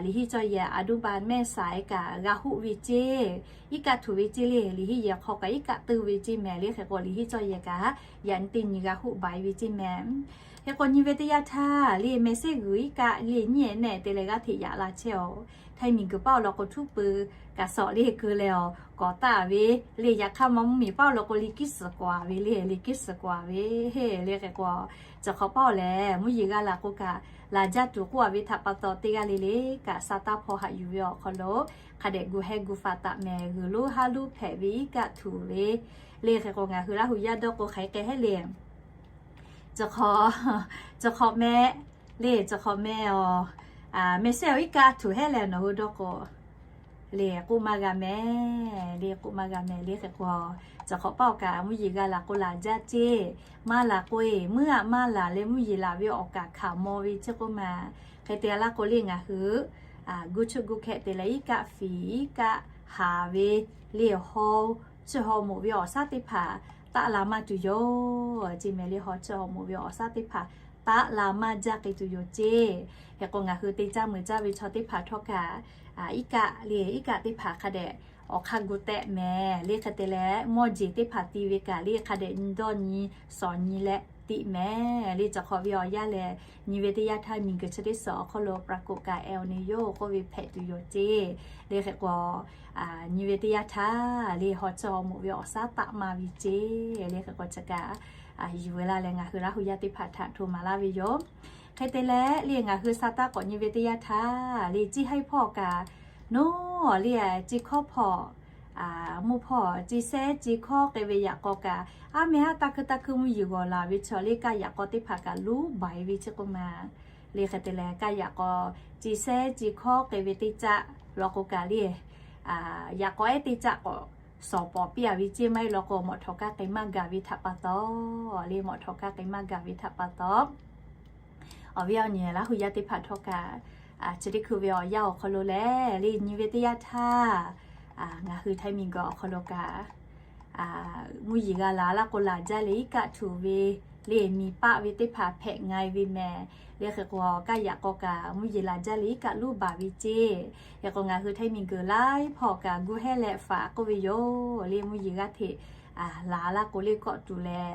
liꞈ hiˆ cawˇ yehˬ aˬ duˇ ba mehˆ saiˍ kaꞈ g'a hoˆ ve ceˇ. Iˉ kaˆ htuꞈ ve ceˇ le liꞈ hiˆ yehˬ hk'aw kaꞈ iˉ kaˆ teuˇ ve ceˇ mehˍ le hk'e k'o liꞈ hiˆ cawˇ yehˬ kaꞈ yaꞈ nyi teˇ nyi g'a hoˆ ba ve ceˇ mehˍ. Hk'e k'o nyi ve teˇ yanˇ htaˇ le mehˍ sehˉ g'uiˬ iˉ kaˆ le nyiˉ ehˍ nehˆ te leh g'aˇ hteꞈ yaꞈ la chehˇ-oˬ. Htaiˇ miˬguiˬ paˉ awˬ lawn k'o htuˉ pui kaꞈ sawꞈ le keu leh awˬ kawˍ taˆ ve le. Yaꞈ hk'aˇ maˇ mvuhˇmiˬ paˉ awˬ lawn k'o liꞈ kiˉ suhˍ k'awꞈ ve le liꞈ kiˉ suhˍ k'awꞈ ve le hk'e k'o, chi hk'awꞈ paˉ awˬ lehˬ mvuhˇ yeˬ g'a laˬ k'o kaꞈ laˬ jaˇ tuˬ k'oˆ a ve htaꞈ pa taw teˇ g'aˇ le le kaꞈ sa taˇ hpawˇ haꞈ yuˬ ve awˬ hk'aw lo hk'a dehꞈ gu heh gu faˍ taˍ mehˍ. G'uiˬ lonˉ haˉ lonˉ hpehꞈ ve iˉ kaˆ htuꞈ ve le hk'e k'o ngaˬ hui Laˇ hu yaˇ dawˇ k'o hk'aˬ hk'e hk'e hehˉ le. Chi hk'awꞈ meh le chi hk'awꞈ meh awˬ mehˍ sehˉ awˬ iˉ kaˆ htuꞈ hehˉ leh nawˬ hui dawˇ k'o le k'oˆ maˇ g'a mehˍ le k'oˆ maˇ g'a mehˍ le hk'e k'o, chi hk'awꞈ paˉ awˬ kaꞈ mvuhˇ yeˬ g'a laˬ k'o laˬ jaˇ ceˇ. Maˇ laˬ k'o-e meuˇ aꞈ maˇ laˬ leh mvuhˇ yeˬ laˬ ve awˬ kaˍ hkanˍ maw ve ceˇ k'oˆ ma. Hk'e te laˇ k'o le ngaˬ hui gu chuˆ gu hkeh te leh iˉ kaˆ fiˍ iˉ kaˆ haˍ ve le haw chiˇ haw moˍ ve awˬ shaˉ teˇ hpaˍ taˆ la maˇ tuˬ yoˬ ceˇ mehˍ le. Haw chiˇ haw moˍ ve awˬ shaˉ teˇ hpaˍ taˆ la maˇ jaˇ k'ai tuˬ yoˬ ceˇ. Hk'e k'o ngaˬ hui te caˇ meuˬ caˇ ve chaw teˇ hpaˍ htawˇ kaꞈ iˉ kaˆ le iˉ kaˆ teˇ hpaˍ hk'a dehꞈ awˬ hk'aˇ gu tehˆ mehˍ le hk'e te leh mawˇ jeˬ teˇ hpaˍ ti ve kaꞈ le hk'a dehꞈ nyi dawˇ nyi shawˍ nyi leh tiꞈ mehˍ le. Chi hk'awꞈ ve awˬ yanˇ lehˬ nyi ve teˇ yanˇ htaˇ miˬguiˬ chi teˇ suhˍ awˬ hk'aw lo ปรากฏการณ์ El Niño k'oˆ ve hpehꞈ tuˬ yoˬ ceˇ. Le hk'e k'o nyi ve teˇ yanˇ htaˇ le haw chiˇ haw moˍ ve awˬ shaˉ taˆ ma ve ceˇ. Le hk'e k'o chi kaꞈ yuˬ ve laˇ leh ngaˬ hui Laˇ hu yaˇ teˇ hpaˍ htaꞈ hto maˍ laˇ ve yoˬ. Hk'e te leh le ngaˬ hui sa taˇ k'awꞈ nyi ve teˇ yanˇ htaˇ le ciˇ haiˇ hpawˇ kaꞈ nawˉ le ciˇ hkawˉ hpawˇ mvuhˇ hpawˇ ciˇ sehˉ ciˇ hkawˉ k'ai ve yaꞈ k'aw kaꞈ aˉ meh haˉ taˇ hkuiˇ taˇ hkuiˇ mvuhˇ yeˬ g'awˬ laˬ ve chaw le kaˇ yaꞈ k'aw teˇ hpaˍ kaꞈ luˉ baiˍ ve ceˇ k'oˆ ma. Le hk'e te leh kaˇ yaꞈ k'aw ciˇ sehˉ ciˇ hkawˉ k'ai ve teˇ caˆ law k'o kaꞈ le yaꞈ k'aw ehˉ teˇ caˆ k'awꞈ shawˍ pawˍ piˇ a ve ceˇ maˇ heˆ law k'o mawꞈ htawꞈ kaˇ k'ai maˇ gaˬ ve htaꞈ pa taw le mawꞈ htawꞈ kaˇ k'ai maˇ gaˬ ve htaꞈ pa taw awˬ viˉ awˬ nyi Laˇ hu yaˇ teˇ hpaˍ htawˇ kaꞈ chi teˇ hkui ve awˬ yanˇ awˬ hk'aw lo lehˬ le nyi ve teˇ yanˇ htaˇ ngaˬ hui Htaiˇ miˬguiˬ awˬ hk'aw lo kaꞈ mvuhˇ yeˬ g'a laˬ laˇ k'o laˬ jaˇ le iˉ kaˆ htuꞈ ve le miˬ paˆ ve teˇ hpaˍ hpehꞈ nga e ve mehˍ. Le hk'e k'o, kaˇ yaꞈ k'aw kaꞈ mvuhˇ yeˬ laˬ jaˇ leh iˉ kaˆ luˇ baˬ ve ceˇ. Hk'e k'o, ngaˬ hui htaiˇ miˬ guiˬ laiˉ hpawˇ kaꞈ gu hehˉ leh faˍ k'oˆ ve yoˬ. Le mvuhˇ yeˬ g'aˇ hteꞈ laˬ laˇ k'o le kawˆ tuˬ leh,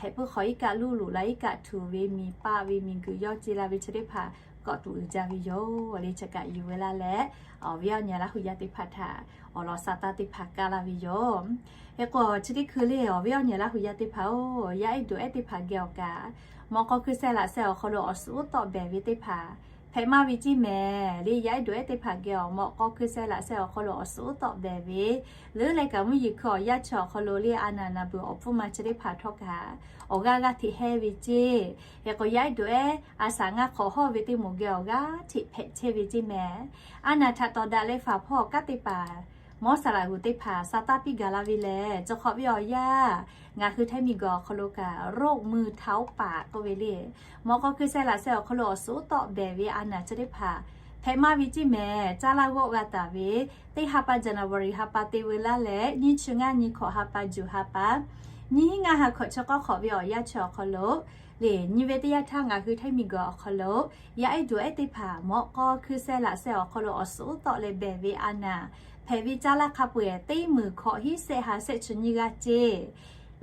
heh puiˉ hk'aw iˉ kaˆ luˇ loꞈ la iˉ kaˆ htuꞈ ve miˬ paˆ ve miˬ guiˬ yawˇ ce la ve chi teˇ hpaˍ kawˆ tuˬ uiˍ jaˇ ve yoˬ. Le chi kaꞈ yuˬ ve laˇ leh, awˬ viˉ awˬ nyi Laˇ hu yaˇ teˇ hpaˍ htaꞈ awˬ lawn sa taˇ teˇ hpaˍ kaˇ laˇ ve yoˬ. Hk'e k'o, chi teˇ hkui le awˬ viˉ awˬ nyi Laˇ hu yaˇ teˇ hpaˍ-oˬ, yaˇ ehˉ dawˬ ehˉ teˇ hpaˍ geh awˬ kaꞈ, mawꞈ k'aw hkui sheh laꞈ sheh awˬ hk'aw lo awˬ suhˍ uˉ tawˆ behˍ ve teˇ hpaˍ hpehꞈ maˇ ve ceˇ mehˍ. Le yaˇ ehˉ dawˬ ehˉ teˇ hpaˍ geh awˬ mawꞈ k'aw hkui sheh laꞈ sheh awˬ hk'aw lo awˬ suhˍ uˉ tawˆ behˍ ve, leuˉ leh kaꞈ mvuhˇ yeˬ hkui awˬ yanˇ chi awˬ hk'aw lo le a naˍ naˍ beuˬ awˬ pfuhˇ ma chi teˇ hpaˍ htawˇ kaꞈ awˬ g'aˇ g'aˇ hteꞈ hehˇ ve ceˇ. Hk'e k'o, yaˇ ehˉ dawˬ ehˉ a shaꞈ ngaˇ hk'awꞈ hawˇ ve teˇ moˍ geh awˬ g'aˇ hteꞈ hpehꞈ chehˇ ve ceˇ mehˍ. A naˍ htaꞈ tawˍ daꞈ leh faˍ hpawˇ awˬ kaˉ teˇ hpaˍ mawˇ saˍ laꞈ g'uˬ teˇ hpaˍ sa taˇ piˇ gaˬ la ve lehˬ, chi hk'awꞈ ve awˬ yanˇ ngaˬ hui htaiˇ miˬ guiˬ awˬ hk'aw lo kaꞈ โรคมือเท้าปาก k'oˆ ve le, mawꞈ k'aw hkui sheh laꞈ sheh awˬ hk'aw lo awˬ suhˍ uˉ tawˆ behˍ ve a naˍ chi teˇ hpaˍ hpehꞈ maˇ ve ceˇ mehˍ. Caˇ laˇ g'awˆ g'a taˍ ve teˇ ha pa January ha pa te ve laˇ leh nyiˇ chi ngaˇ nyi hkawꞈ ha pa juˬ ha pa, nyiˇ hinˉ ngaˇ ha hkawꞈ chi k'awˇ hk'awꞈ ve awˬ yanˇ chi awˬ hk'aw lo le, nyi ve teˇ yanˇ htaˇ ngaˬ hui htaiˇ miˬ guiˬ awˬ hk'aw lo yaˇ ehˉ dawˬ ehˉ teˇ hpaˍ mawꞈ k'aw hkui sheh laꞈ sheh awˬ hk'aw lo awˬ suhˍ uˉ tawˆ leh behˍ ve a naˍ hpehꞈ ve caˇ laˇ hk'a peu-eˬ teˇ meunˍ hkawꞈ hiˉ shehˆ ha shehˆ chi nyiˇ g'aˇ ceˇ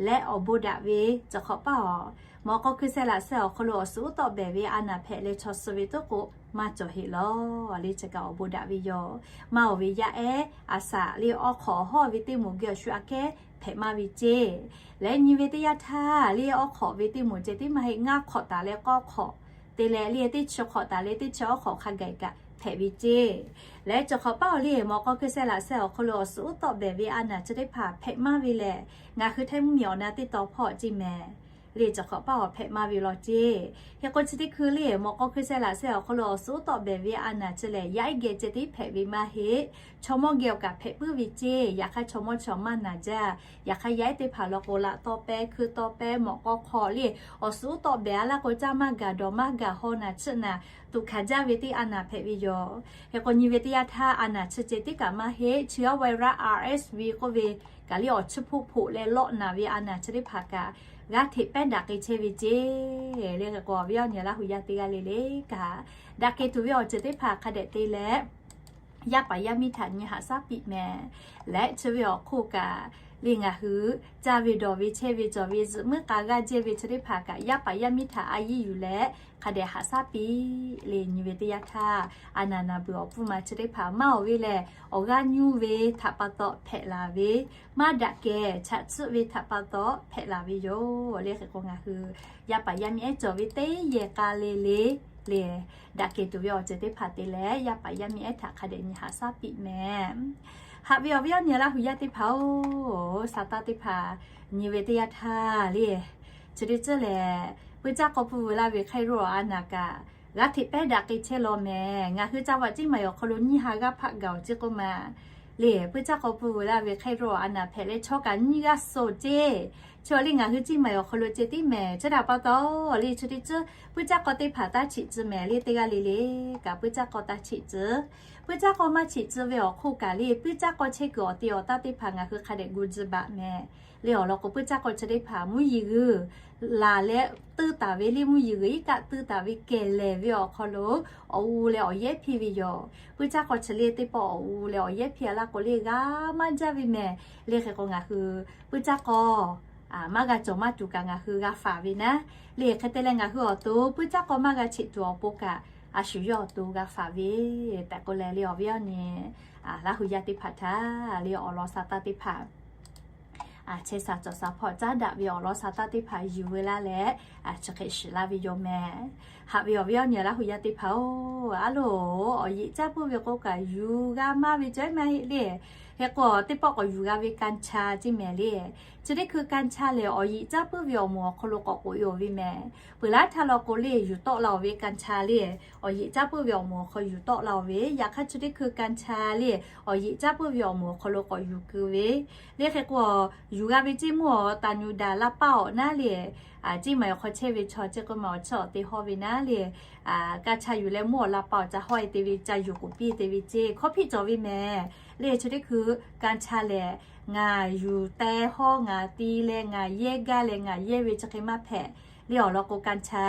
leh awˬ bon daꞈ ve, chi hk'awꞈ paˇ-oˬ, mawꞈ k'aw hkui sheh laꞈ sheh awˬ hk'aw lo awˬ suhˍ uˉ tawˆ behˍ ve a naˍ hpehꞈ leh chaw suh ve toˉ k'o maˇ cawˬ heˆ lawˬ. Le chi kaꞈ awˬ bon daꞈ ve yoˬ. Maˇ oˬ ve yaˇ ehˉ a shaꞈ le awˬ hk'awꞈ hawˇ ve teˇ moˍ geh awˬ shu aꞈ kehˉ hpehꞈ maˇ ve ceˇ leh, nyi ve teˇ yanˇ htaˇ le awˬ hk'awꞈ ve teˇ moˍ ceh tiˉ maˇ heˆ, ngaˇ hk'awꞈ taˍ leh k'awˇ hk'awꞈ te leh le teˇ chi hk'awꞈ taˍ leh teˇ chi awˬ hk'awꞈ hk'a gaˬ kaꞈ hpehꞈ ve ceˇ leh, chi hk'awꞈ paˇ-oˬ le mawꞈ k'aw hkui sheh laꞈ sheh awˬ hk'aw lo awˬ suhˍ uˉ tawˆ behˍ ve a naˍ chi teˇ hpaˍ hpehꞈ maˇ ve lehˬ, ngaˬ hui htaiˇ mvuhˇ miˬ awˬ na teˇ tawn hpawˇ ceˇ mehˍ. Le chi hk'awꞈ paˇ-oˬ hpehꞈ maˇ ve law ceˇ. Hk'e k'o, chi teˇ hkui le mawꞈ k'aw hkui sheh laꞈ sheh awˬ hk'aw lo awˬ suhˍ uˉ tawˆ behˍ ve a naˍ chi lehˬ, yaˇ ehˉ geh ceh tiˉ hpehꞈ ve maˇ heˆ. Chaw mawˇ geh awˬ kaꞈ hpehꞈ puiˉ ve ceˇ. Yaꞈ hk'aˇ chaw mawˇ chi awˬ maˇ naˬ jaˇ. Yaꞈ hk'aˇ yaˇ ehˉ teˇ hpaˍ law k'o, laꞈ tawˇ pehˇ, hkui tawˇ pehˇ, mawꞈ k'aw hk'aw le awˬ suhˍ uˉ tawˆ behˍ a laˇ k'o, caˇ maˇ gaˬ, dawˬ maˇ gaˬ, haw naˬ chiˆ naˬ tuꞈ hkanˍ jaˇ ve teˇ a naˍ hpehꞈ ve yoˬ. Hk'e k'o, nyi ve teˇ yanˇ htaˇ a naˍ chi ceh tiˉ kaꞈ maˇ heˆ. Chi awˬ virus R S V k'oˆ ve kaꞈ le awˬ chiˇ hpoˆ hpoꞈ leh lawˆ naˬ ve a naˍ chi teˇ hpaˍ kaꞈ g'aˇ hteꞈ pehˉ daꞈ k'ai chehˇ ve ceˇ. Le hk'e k'o, awˬ viˉ awˬ nyi Laˇ hu yaˇ teˇ g'aˇ le le kaꞈ, daꞈ kehˬ tuˬ ve awˬ ceuˬ teˇ hpaˍ hk'a dehꞈ te leh, yaˇ paˍ yaˇ miˇ htaꞈ nyi haꞈ shaˉ piˇ mehˍ. Leh chi ve awˬ hk'oˆ kaꞈ le ngaˬ hui caˇ ve dawˬ ve chehˇ ve cawˬ ve zuhꞈ muiˉ k'a g'aˇ jehˇ ve chi teˇ hpaˍ kaꞈ yaˇ paˍ yaˇ miˇ htaꞈ a yiˇ yuˬ leh hk'a dehꞈ haꞈ shaˉ piˇ. Le nyi ve teˇ yanˇ htaˇ a naˍ naˍ beuˬ awˬ pfuhˇ ma chi teˇ hpaˍ maˇ oˬ ve lehˬ, awˬ g'aˇ nyuˇ ve htaꞈ pa taw hpehꞈ laˬ ve, maˇ daꞈ kehˬ chaꞈ tsuhˆ ve htaꞈ pa taw hpehꞈ laˬ ve yoˬ. Le hk'e k'o, ngaˬ hui yaˇ paˍ yaˇ miˇ ehˉ cawˬ ve teˇ yehˬ k'a le le le daꞈ kehˬ tuˬ ve awˬ ceuˬ teˇ hpaˍ te leh, yaˇ paˍ yaˇ miˇ ehˉ htaꞈ hk'a dehꞈ nyi haꞈ shaˉ piˇ mehˍ. Haꞈ ve awˬ viˉ awˬ nyi Laˇ hu yaˇ teˇ hpaˍ-oˬ, sa taˇ teˇ hpaˍ nyi ve teˇ yanˇ htaˇ le, chi teˇ ceuˬ lehˬ, puiˇ caˇ k'aw pui veu laˇ ve hk'e roˇ a naˍ kaꞈ g'aˇ hteꞈ pehˉ daꞈ k'ai chehˇ law mehˍ. Ngaˬ hui caˇ vaꞈ ciˉ maˍ awˬ hk'aw lo nyiˇ ha g'aˇ hpaˆ gaˬ-oˬ ceˇ k'oˆ ma. Le puiˇ caˇ k'aw pui veu laˇ ve hk'e roˇ a naˍ hpehꞈ leh chaw kaꞈ nyiˇ g'aˇ suh ceˇ. Chi awˬ le ngaˬ hui ciˉ maˍ awˬ hk'aw lo ceh tiˉ mehˍ. Chi htaꞈ pa taw le chi teˇ ceuˬ puiˇ caˇ k'aw teˇ hpaˍ taˇ cheꞈ tcuh mehˍ. Le teˇ g'aˇ le le kaꞈ puiˇ caˇ k'aw taˇ cheꞈ tcuh. Puiˇ caˇ k'aw maˇ cheꞈ tcuh ve awˬ hk'oˆ kaꞈ le puiˇ caˇ k'aw chehˇ kuiˬ awˬ te awˬ taˇ teˇ hpaˍ ngaˬ hui hk'a dehꞈ gu tcuh baˬ mehˍ. Le awˬ lawn k'o, puiˇ caˇ k'aw chi teˇ hpaˍ mvuhˇ yeˬ g'uiˬ laˬ leh, tuˇ taˍ ve le mvuhˇ yeˬ g'uiˬ iˉ kaˆ tuˇ taˍ ve kehˬ lehˬ ve awˬ hk'aw lo awˬ u leh awˬ yehˉ hpiˇ ve yoˬ. Puiˇ caˇ k'aw chi le teˇ pawˆ awˬ u leh awˬ yehˉ hpiˇ a laˇ k'o le g'a maˇ jaˇ ve mehˍ. Le hk'e k'o, ngaˬ hui puiˇ caˇ k'aw maˇ g'a cawˬ maˇ tuˬ kaꞈ ngaˬ hui g'a faˍ ve naˉ. Le hk'e te leh ngaˬ hui awˬ to puiˇ caˇ k'aw maˇ g'a cheꞈ tuˬ awˬ pon kaꞈ a shu yawˇ awˬ to g'a faˍ ve tehꞈ k'oˆ leh, le awˬ viˉ awˬ nyi Laˇ hu yaˇ teˇ hpaˍ htaꞈ le awˬ lawn sa taˇ teˇ hpaˍ chehˇ sha cawˬ sha hpawˇ caˉ daꞈ ve awˬ lawn sa taˇ teˇ hpaˍ yuˬ ve laˇ leh, chi hk'e shiˍ laˇ ve yoˬ mehˍ. Haꞈ ve awˬ viˉ awˬ nyi Laˇ hu yaˇ teˇ hpaˍ-oˬ, a loˬ, awˬ yeꞈ caˇ puiˉ ve k'o kaꞈ yuˬ g'a maˇ ve cawˬ maˇ heˆ le. Hk'e k'o, teˇ pawˆ k'awꞈ yuˬ g'a ve กัญชา ceˇ mehˍ le. Chi teˇ hkui กัญชา lehˬ, awˬ yeꞈ caˇ puiˉ ve awˬ moˍ awˬ hk'aw lo k'awꞈ k'oꞈ-e-oˬ ve mehˍ. Peuˬ laˇ htaˇ law k'o le, yuˬ tawˆ la-oˬ ve กัญชา le, awˬ yeꞈ caˇ puiˉ ve awˬ moˍ awˬ hk'aw yuˬ tawˆ la-oˬ ve, yaꞈ hk'aˇ chi teˇ hkui กัญชา le, awˬ yeꞈ caˇ puiˉ ve awˬ moˍ awˬ hk'aw lo k'awꞈ yuˬ keu ve. Le hk'e k'o, yuˬ g'a ve ceˇ mvuhˇ awˬ taˍ nyuˬ daꞈ la paˇ awˬ naˉ le, ceˇ maˍ awˬ hk'aw chehˇ ve chaw ceˇ k'oˆ ma awˬ chiˇ awˬ te hawˇ ve naˉ le, กัญชา yuˬ leh mvuhˇ awˬ la paˇ awˬ ca hawˇ-e te ve, ca yuˬ k'oˍ piˇ te ve ceˇ hkawˇ hpiˆ cawˬ ve mehˍ. Le chi teˇ hkui กัญชา lehˬ, ngaˬ yuˬ teh hawˇ ngaˬ ti leh ngaˬ yehˇ gaˇ leh ngaˬ yehˇ ve chi hk'e maˇ hpehꞈ. Le awˬ lawn k'o, กัญชา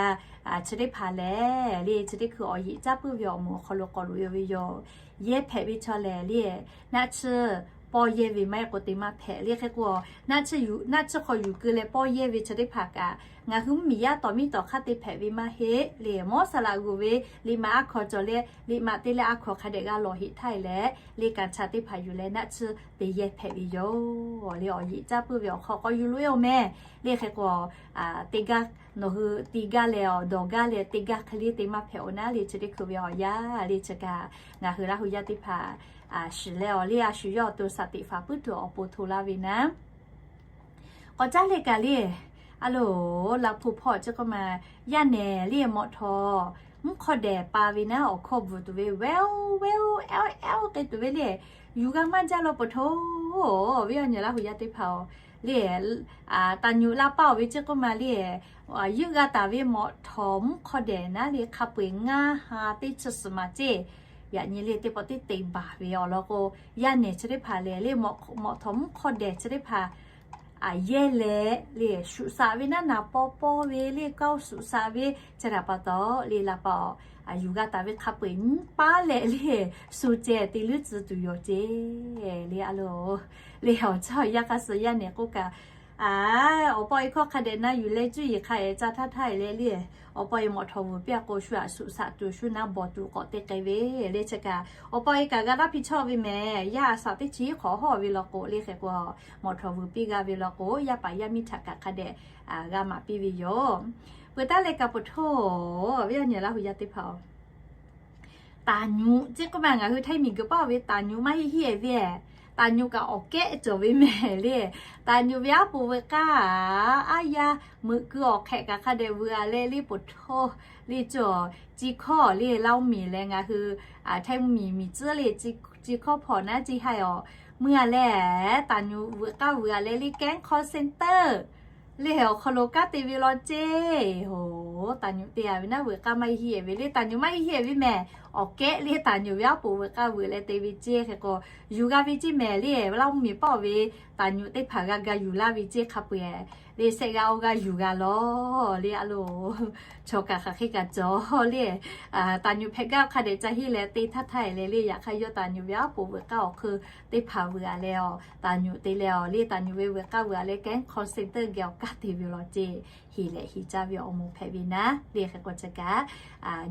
chi teˇ hpaˍ lehˬ le, chi teˇ hkui awˬ yeꞈ caˇ puiˉ ve awˬ moˍ awˬ hk'aw lo k'awꞈ loꞈ e ve yoˬ. Yehˇ hpehꞈ ve chaw lehˬ le, naˆ tsuhˇ pawˇ yehˇ ve maˇ heˆ k'o te maˇ hpehꞈ le. Hk'e k'o, naˆ tsuhˇ hk'aw yuˬ keu leh pawˇ yehˇ ve chi teˇ hpaˍ kaꞈ, ngaˬ hui mvuhˇmiˬ yaˇ tawˍ miˇ tawˍ hk'aˇ te hpehꞈ ve maˇ heˆ le. Mawˇ saˍ laꞈ g'uˬ ve liꞈ maꞈ aˉ hkaw cawˬ leh, liꞈ maꞈ te leh aˉ hkaw hk'a dehꞈ g'a lawˬ heꞈ htaˇ e leh, le กัญชา teˇ hpaˍ yuˬ leh naˆ tsuhˇ te yehˇ hpehꞈ ve yoˬ. Le awˬ yeꞈ caˇ puiˉ ve awˬ hk'aw k'awꞈ yuˬ loꞈ e oˬ meh. Le hk'e k'o, teˇ gaˇ, nawˬ hui teˇ gaˇ leh awˬ dawˬ gaˇ leh teˇ gaˇ hk'e le te maˇ hpehꞈ oˬ naˉ le, chi teˇ hkui ve awˬ yanˇ le chi kaꞈ ngaˬ hui Laˇ hu yaˇ teˇ hpaˍ shiˍ leh awˬ le a shu yawˇ awˬ to shaˍ teꞈ faˍ puiˉ tuˬ awˬ pon hto laˇ ve naˉ. K'awꞈ caˇ le kaꞈ le, a loˬ, laꞈ hpu hpawˇ chi k'oˆ ma, yaˇ nehˬ le mawꞈ htawˍ mvuhˇ hk'awˇ dehˬ pa ve naˉ, awˬ hkawˇ bvuhˬ tuˬ ve, แววแววแอวแอว k'e tuˬ ve le, yuˬ g'a maˇ jaˇ law peuˬ hto. Awˬ viˉ awˬ nyi Laˇ hu yaˇ teˇ hpaˍ-oˬ le, taˍ nyuꞈ la paˇ oˬ ve chi k'oˆ ma le, yeuˆ g'a taˍ ve mawꞈ htawˍ mvuhˇ hk'awˇ dehˬ naˉ le hk'a peu-eˬ ngaˇ ha teˇ chi suhˍ maˍ ceˇ. Yaꞈ nyi le teˇ pawˆ teˇ te baˬ ve awˬ lawn k'o, yaˇ nehˬ chi teˇ hpaˍ lehˬ le, mawꞈ htawˍ mvuhˇ hk'awˇ dehˬ chi teˇ hpaˍ yehˇ leh le, shuꞈ shaꞈ ve naˉ naˍ paw paw ve le, kawˇ shuꞈ shaꞈ ve chi htaꞈ pa taw le, la pa awˬ yuˬ g'a taˍ ve hk'a peu-eˬ nyiˇ paˉ leh le, shu ceh te leuˉ tcuh tuˬ yoˬ ceˇ. Le a loˬ, le awˬ cawˇ yaˇ hk'a suh yaˇ nehˬ k'oˆ kaꞈ, a, awˬ paw e hkawˇ hk'a dehꞈ na yuˬ leh cuˇ yiˍ hk'a ehˍ ca htaˇ htaˇ e leh le, awˬ paw e mawꞈ htawˍ vuiˬ piˇ a k'o, shu aꞈ shuꞈ shaꞈ tuˬ shu naˉ bawˬ tuˬ k'awꞈ te k'ai ve le chi kaꞈ, awˬ paw e kaꞈ g'a daˇ piˇ chawˇ ve mehˍ. Yaˇ a shaꞈ teˇ chi hk'awꞈ hawˇ ve law k'o le, hk'e k'o mawꞈ htawˍ vuiˬ piˇ g'a ve law k'o, yaˇ paˍ yaˇ miˇ htaꞈ kaꞈ hk'a dehꞈ g'a maˍ piˇ ve yoˬ. Peuˬ taˉ leh kaꞈ peuˬ hto, awˬ viˉ awˬ nyi Laˇ hu yaˇ teˇ hpaˍ-oˬ, taˍ nyuꞈ ceˇ k'oˆ ma, ngaˬ hui Htaiˇ miˬ guiˬ paˇ ve taˍ nyuꞈ maˇ heˆ heˆ ve, taˍ nyuꞈ kaꞈ awˬ kehˉ cawˬ ve mehˍ le. Taˍ nyuꞈ ve aˉ poꞈ veuꞈ k'aˇ, aˉ yaˇ meuꞈ keu awˬ hk'ehꞈ kaꞈ hk'a dehꞈ vuiˬ a leh le peuˬ hto le cawˬ. Chi hkawˇ le Laˇ huˉ miˬ leh ngaˬ hui Htaiˇ miˬ miˬ tcuhˉ le, chi hkawˇ hpawꞈ naˉ ceˇ haiˬ awˬ, meuˇ a leh taˍ nyuꞈ veuꞈ k'aˇ vuiˬ a leh le แก๊ง call center le awˬ hk'aw lo kanˉ te ve law ceˇ. Oˬ, taˍ nyuꞈ te a ve naˉ veuꞈ k'aˇ maˇ heˆ heˆ ve le, taˍ nyuꞈ maˇ heˆ heˆ ve mehˍ. Awˬ kehˉ le taˍ nyuꞈ ve aˉ poꞈ veuꞈ k'aˇ vuiˬ leh te ve ceˇ. Hk'e k'o, yuˬ g'a ve ceˇ mehˍ le, Laˇ huˉ miˬ paˇ ve taˍ nyuꞈ teˇ hpaˍ g'a ga yuˬ laˇ ve ceˇ hk'a peu-eˬ le, shehˆ g'a awˬ g'a yuˬ g'a law le a loˬ. Chaw kaꞈ hk'aˬ hk'e kaꞈ cawˬ le, taˍ nyuꞈ hpehꞈ gaˇ hk'a dehꞈ ca henˇ leh te htaˇ htaˇ e leh le, yaꞈ hk'aˇ yawˇ taˍ nyuꞈ ve aˉ poꞈ veuꞈ k'aˇ awˬ hk'eun teˇ hpaˍ vuiˬ a leh awˬ, taˍ nyuꞈ te leh awˬ le, taˍ nyuꞈ ve veuꞈ k'aˇ vuiˬ a leh แก๊ง call center geh awˬ kanˉ te ve law ceˇ. Heˍ lehꞈ heˍ caˇ ve awˬ moˍ hpehꞈ ve naˉ le. Hk'e k'o chi kaꞈ,